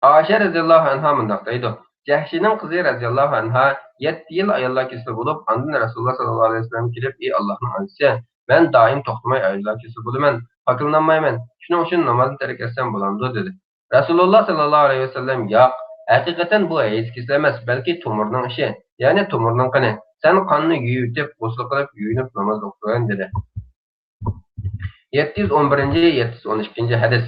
ئائىشە رەزىياللاھۇ ئەنھا مۇنداق دەيدۇ: جەھشىنىڭ قىزى رەزىياللاھۇ ئەنھا يەتتە يىل ئاياللار كېسىلى بولۇپ، ئاندىن رەسۇلۇللا ساللاللاھۇ ئەلەيھى ۋەسەللەمگە كېلىپ، ئى ئاللاھنىڭ ئەلچىسى، مەن دائىم توختىماي ئاياللار كېسىلى بولىمەن، پاكلىنالمايمەن، شۇنىڭ ئۈچۈن نامازنى تەرك ئەتسەم بولامدۇ؟ دېدى. رەسۇلۇللا ساللاللاھۇ ئەلەيھى ۋەسەللەم، ياق، ھەقىقەتەن بۇ ھەيز كېسىلى ئەمەس، بەلكى تومۇرنىڭ ئىشى، يەنى تومۇرنىڭ قېنى. سەن قاننى يۇيۇۋېتىپ، غۇسلى قىلىپ، يۇيۇنۇپ ناماز ئوقۇغىن، دېدى. يەتتە يۈز ئون بىرىنچى، يەتتە يۈز ئون ئىككىنچى ھەدىس.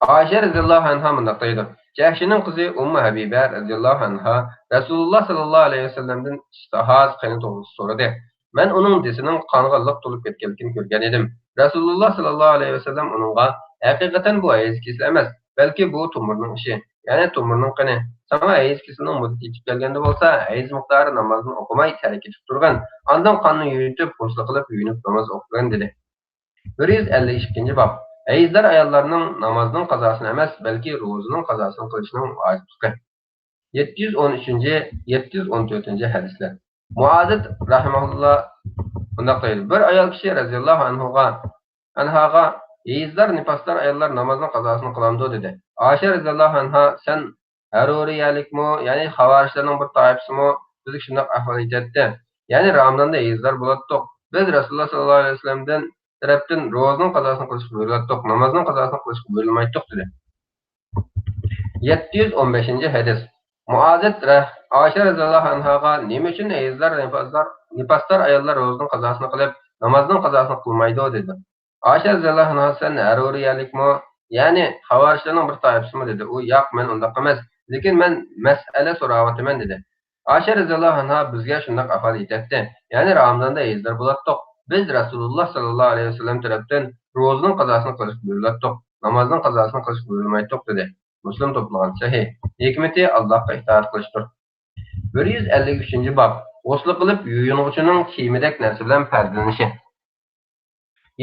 ئائىشە رەزىياللاھۇ ئەنھا مۇنداق دەيدۇ: جەھشىنىڭ قىزى ئۇممۇ ھەبىبە رەزىياللاھۇ ئەنھا رەسۇلۇللا ساللاللاھۇ ئەلەيھى ۋەسەللەمدىن ئىستىھاز قېنى توغرىسىدا سورىدى. مەن ئۇنىڭ دىسىنىڭ قانغا لىق تولۇپ كەتكەنلىكىنى كۆرگەن ئىدىم. رەسۇلۇللا ساللاللاھۇ ئەلەيھى ۋەسەللەم ئۇنىڭغا، ھەقىقەتەن بۇ ھەيز كېسىلى ئەمەس، بەلكى بۇ تومۇرنىڭ ئىشى، يەنى تومۇرنىڭ قېنى. ساڭا ھەيز كېسىلىنىڭ مۇددىتى يېتىپ كەلگەندە بولسا، ھەيز مىقدارى نامازنى ئوقۇماي تەرك ئېتىپ تۇرغىن. ئاندىن قاننى يۇيۇتۇپ، غۇسلى قىلىپ، يۇيۇنۇپ ناماز ئوقۇغىن، دېدى. بىر يۈز ئەللىك ئىككىنچى باب. ھەيزدار ئاياللارنىڭ نامازنىڭ قازاسىنى ئەمەس، بەلكى روزىنىڭ قازاسىنى قىلىشىنىڭ ۋاجىپلىقى. يەتتە يۈز ئون ئۈچىنچى، يەتتە يۈز ئون تۆتىنچى ھەدىسلەر. مۇئازىد رەھىمەھۇللا مۇنداق دەيدۇ: بىر ئايال كىشى رەزىياللاھۇ ئەنھۇغا، ئەنھاغا، ھەيزدار، نىپاسدار ئاياللار نامازنىڭ قازاسىنى قىلامدۇ؟ دېدى. ئائىشە رەزىياللاھۇ ئەنھا، سەن ھەرۇرىيەلىكمۇ، يەنى خاۋارىجلارنىڭ بىر تائىپىسىمۇ بىزگە شۇنداق ئەھۋال ئېيتاتتى. يەنى رامىزاندا ھەيزدار بولاتتۇق. بىز رەسۇلۇللا ساللاللاھۇ ئەلەيھى ۋەسەللەمدىن تەرەپتىن روزىنىڭ قازاسىنى قىلىشقا بۇيرۇلاتتۇق، نامازنىڭ قازاسىنى قىلىشقا بۇيرۇلمايتتۇق، دېدى. يەتتە يۈز ئون بەشىنچى ھەدىس. مۇئازىت رە-، ئائىشە رەزىياللاھۇ ئەنھاغا، «نېمە ئۈچۈن ھەيزلار، نىپاسلار، نىپاسدار ئاياللار روزىنىڭ قازاسىنى قىلىپ، نامازنىڭ قازاسىنى قىلمايدۇ؟» دېدى. ئائىشە رەزىياللاھۇ ئەنھا، «سەن ھەرۇرىيەلىكمۇ؟ يەنى خاۋارىجلارنىڭ بىر تائىپىسىمۇ؟» دېدى. ئۇ، «ياق، مەن ئۇنداق ئەمەس، لېكىن مەن مەسئەلە سوراۋاتىمەن» دېدى. ئائىشە رەزىياللاھۇ ئەنھا بىزگە شۇنداق ئەھۋال يېتەتتى، يەنى رامىزاندا ھەيزلار بولاتتۇق. بىز رەسۇلۇللاھ ساللاللاھۇ ئەلەيھى ۋەسەللەم تەرەپتىن روزىنىڭ قازاسىنى قىلىشقا بۇيرۇلاتتۇق، نامازنىڭ قازاسىنى قىلىشقا بۇيرۇلمايتتۇق، دېدى. مۇسلىم توپلىغان. سەھىھ. ھېكمىتى ئاللاھقا ئىتائەت قىلىشتۇر. بىر يۈز ئەللىك ئۈچىنچى باب. غۇسلى قىلىپ يۇيۇنغۇچىنىڭ كىيىمىدەك نەرسە بىلەن پەردىلىنىشى.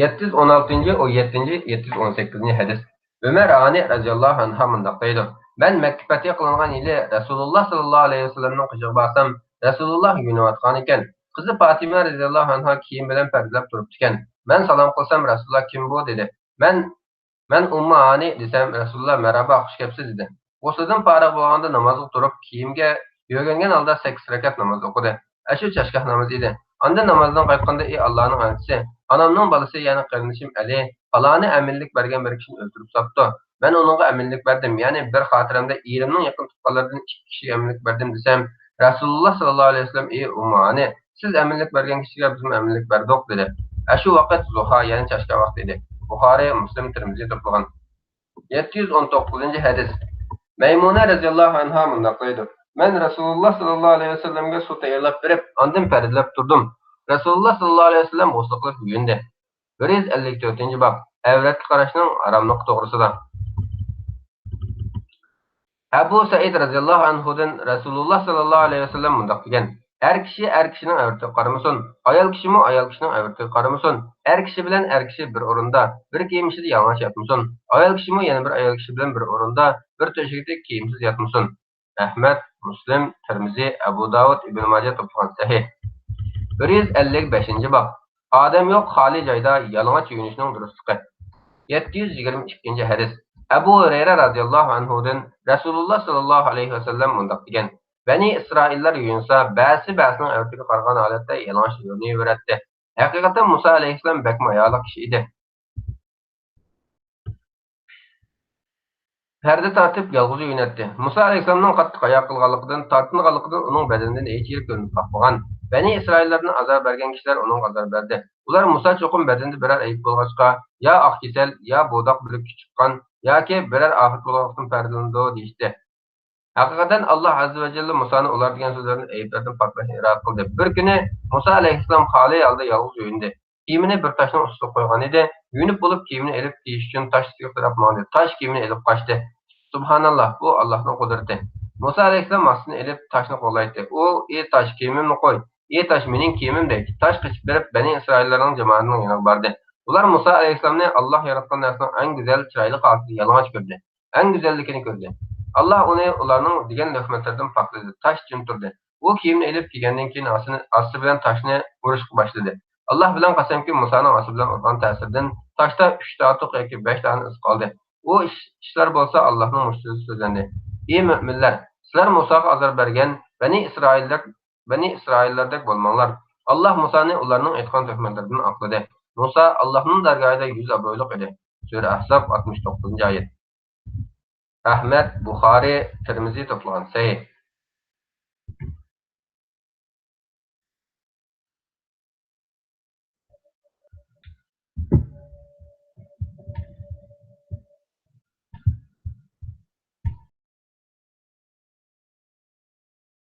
يەتتە يۈز ئون ئالتىنچى، ئون يەتتىنچى، يەتتە يۈز ئون سەككىزىنچى ھەدىس. ئۆمەر ئانى رەزىياللاھۇ ئەنھا مۇنداق دەيدۇ: «مەن مەككە پەتھى قىلىنغان يىلى رەسۇلۇللاھ ساللاللاھۇ ئەلەيھى ۋەسەللەمنىڭ قېشىغا بارسام، رەسۇلۇللاھ يۇيۇنۇۋاتقانىكەن. قىزى پاتىمە رەزىياللاھۇ ئەنھا كىيىم بىلەن پەردىلەپ تۇرۇپتىكەن. مەن سالام قىلسام، رەسۇلۇللاھ، كىم بۇ؟ دېدى. مەن مەن ئۇممۇ ھانى دېسەم، رەسۇلۇللاھ، مەرھابا، خۇش كەپسىز، دېدى. غۇسلىدىن پارىغ بولغاندا نامازغا تۇرۇپ، كىيىمگە يۆگەنگەن ھالدا سەككىز رەكەت ناماز ئوقۇدى. ئەشۇ چاشگاھ نامىزى ئىدى. ئاندىن نامازدىن قايتقاندا، ئى ئاللانىڭ ئەلچىسى، ئانامنىڭ بالىسى، يەنى قېرىندىشىم ئەلى پالانى ئەمىنلىك بەرگەن بىر كىشىنى ئۆلتۈرۈپ ساپتۇ. مەن ئۇنىڭغا ئەمىنلىك بەردىم، يەنى بىر خاتىرەمدە ئېرىمنىڭ يېقىن تۇغقانلىرىدىن ئىككى كىشىگە ئەمىنلىك بەردىم، دېسەم، رەسۇلۇللاھ ساللاللاھۇ ئەلەيھى ۋەسەللەم، ئى ئۇممۇ ھانى، سىز ئەمىنلىك بەرگەن كىشىگە بىزمۇ ئەمىنلىك بەردۇق، دېدى. ئەشۇ ۋاقىت زۇھا، يەنى چاشقان ۋاقتى ئىدى. بۇخارىي، مۇسلىم، تىرمىزى توپلىغان. يەتتە يۈز ئون توققۇزىنچى ھەدىس. مەيمۇنە رەزىياللاھۇ ئەنھا مۇنداق دەيدۇ: «مەن رەسۇلۇللاھ ساللاللاھۇ ئەلەيھى ۋەسەللەمگە سۇ تەييارلاپ بېرىپ، ئاندىن پەردىلەپ تۇردۇم. رەسۇلۇللاھ ساللاللاھۇ ئەلەيھى ۋەسەللەم غۇسلى قىلىپ يۇيۇندى.» بىر يۈز ئەللىك تۆتىنچى باب. ئەۋرەتكە قاراشنىڭ ھاراملىقى توغرىسىدا. ئەبۇ سەئىد رەزىياللاھۇ ئەنھۇدىن رەسۇلۇللاھ ساللاللاھۇ ئەلەيھى ۋەسەللەم مۇنداق دېگەن: «ئەر كىشى ئەر كىشىنىڭ ئەۋرىتىگە قارىمىسۇن، ئايال كىشىمۇ ئايال كىشىنىڭ ئەۋرىتىگە قارىمىسۇن. ئەر كىشى بىلەن ئەر كىشى بىر ئورۇندا، بىر كىيىم ئىچىدە يالىڭاچ ياتمىسۇن. ئايال كىشىمۇ يەنە بىر ئايال كىشى بىلەن بىر ئورۇندا، بىر تۆشەكتە كىيىمسىز ياتمىسۇن.» ئەھمەد، مۇسلىم، تىرمىزى، ئەبۇ داۋۇد، ئىبنى ماجە توپلىغان. سەھىھ. بىر يۈز ئەللىك بەشىنچى باب. ئادەم يوق خالىي جايدا يالىڭاچ يۇيۇنۇشنىڭ دۇرۇسلۇقى. يەتتە يۈز يىگىرمە ئىككىنچى ھەدىس. ئەبۇ ھۇرەيرە رەزىياللاھۇ ئەنھۇدىن رەسۇلۇللاھ ساللاللاھۇ ئەلەيھى ۋەسەللەم مۇنداق دېگەن: «بەنى ئىسرائىللار يۇيۇنسا، بەزىسى بەزىسىنىڭ ئەۋرىتىگە قارىغان ھالەتتە يالىڭاچ يۇيۇنۇۋېرەتتى. ھەقىقەتەن مۇسا ئەلەيھىسسالام بەكمۇ ھايالىق كىشى ئىدى.» پەردە تارتىپ يالغۇز يۇيۇنەتتى. مۇسا ئەلەيھىسسالامنىڭ قاتتىق ھايا قىلغانلىقىدىن، تارتىنغانلىقىدىن ئۇنىڭ بەدىنىدىن ھېچ يېرى كۆرۈنۈپ باقمىغان. بەنى ئىسرائىللاردىن ئازار بەرگەن كىشىلەر ئۇنىڭغا ئازار بەردى. ئۇلار مۇسا چوقۇم بەدىنىدە بىرەر ئەيىب بولغاچقا، يا ئاق كېسەل، يا بوداق بۆلىكى چىققان، ياكى بىرەر ئاپەت بولغانلىقتىن پەردىلىنىدۇ، دېيىشتى. ھەقىقەتەن، ئاللاھ ئەززە ۋە جەللە مۇسانى ئۇلار دېگەن سۆزلەردىن، ئەيىبلەردىن پاكلاشنى ئىرادە قىلدى. بىر كۈنى مۇسا ئەلەيھىسسالام خالىي ھالدا يالغۇز يۇيۇندى. كىيىمىنى بىر تاشنىڭ ئۈستىگە قويغان ئىدى. يۇيۇنۇپ بولۇپ، كىيىمىنى ئېلىپ كىيىش ئۈچۈن تاش ئۈستىگە قاراپ ماڭدى. تاش كىيىمىنى ئېلىپ قاچتى. سۇبھاناللاھ، بۇ ئاللاھنىڭ قۇدرىتى. مۇسا ئەلەيھىسسالام ھاسىسىنى ئېلىپ، تاشنى قوغلايتتى. ئۇ، ئى تاش، كىيىمىمنى قوي! ئى تاش، مېنىڭ كىيىمىم! دەيتتى. تاش قېچىپ بېرىپ، بەنى ئىسرائىللارنىڭ جامائىتىنىڭ يېنىغا باردى. ئۇلار مۇسا ئەلەيھىسسالامنى ئاللاھ ياراتقان نەرسىنىڭ ئەڭ گۈزەل، چىرايلىق ھالىتىدە يالىڭاچ كۆردى. ئەڭ گۈزەللىكىنى كۆردى. ئاللاھ ئۇنى ئۇلارنىڭ دېگەن تۆھمەتلىرىدىن پاكلىدى. تاش جىم تۇردى. ئۇ كىيىمنى ئېلىپ كىيگەندىن كېيىن، ھاسىسى بىلەن تاشنى ئۇرۇشقا باشلىدى. ئاللاھ بىلەن قەسەمكى، مۇسانىڭ ھاسا بىلەن ئۇرغان تەسىرىدىن تاشتا ئۈچ تارتۇق ياكى بەش دانە ئىز قالدى. ئۇ ئىش-، ئىشلار بولسا ئاللاھنىڭ مۇجىزىسى سۆزلەندى. ئى مۆمىنلەر، سىلەر مۇساغا ئازار بەرگەن بەنى ئىسرائىلدەك، بەنى ئىسرائىللەردەك بولماڭلار. ئاللاھ مۇسانى ئۇلارنىڭ ئېيتقان تۆھمەتلىرىدىن ئاقلىدى. مۇسا ئاللاھنىڭ دەرگاھىدا يۈز ئابرۇيلۇق ئىدى. سۈرە ئەھزاب، ئاتمىش توققۇزىنچى ئايەت. ئەھمەد، بۇخارىي، تىرمىزى توپلىغان. سەھىھ.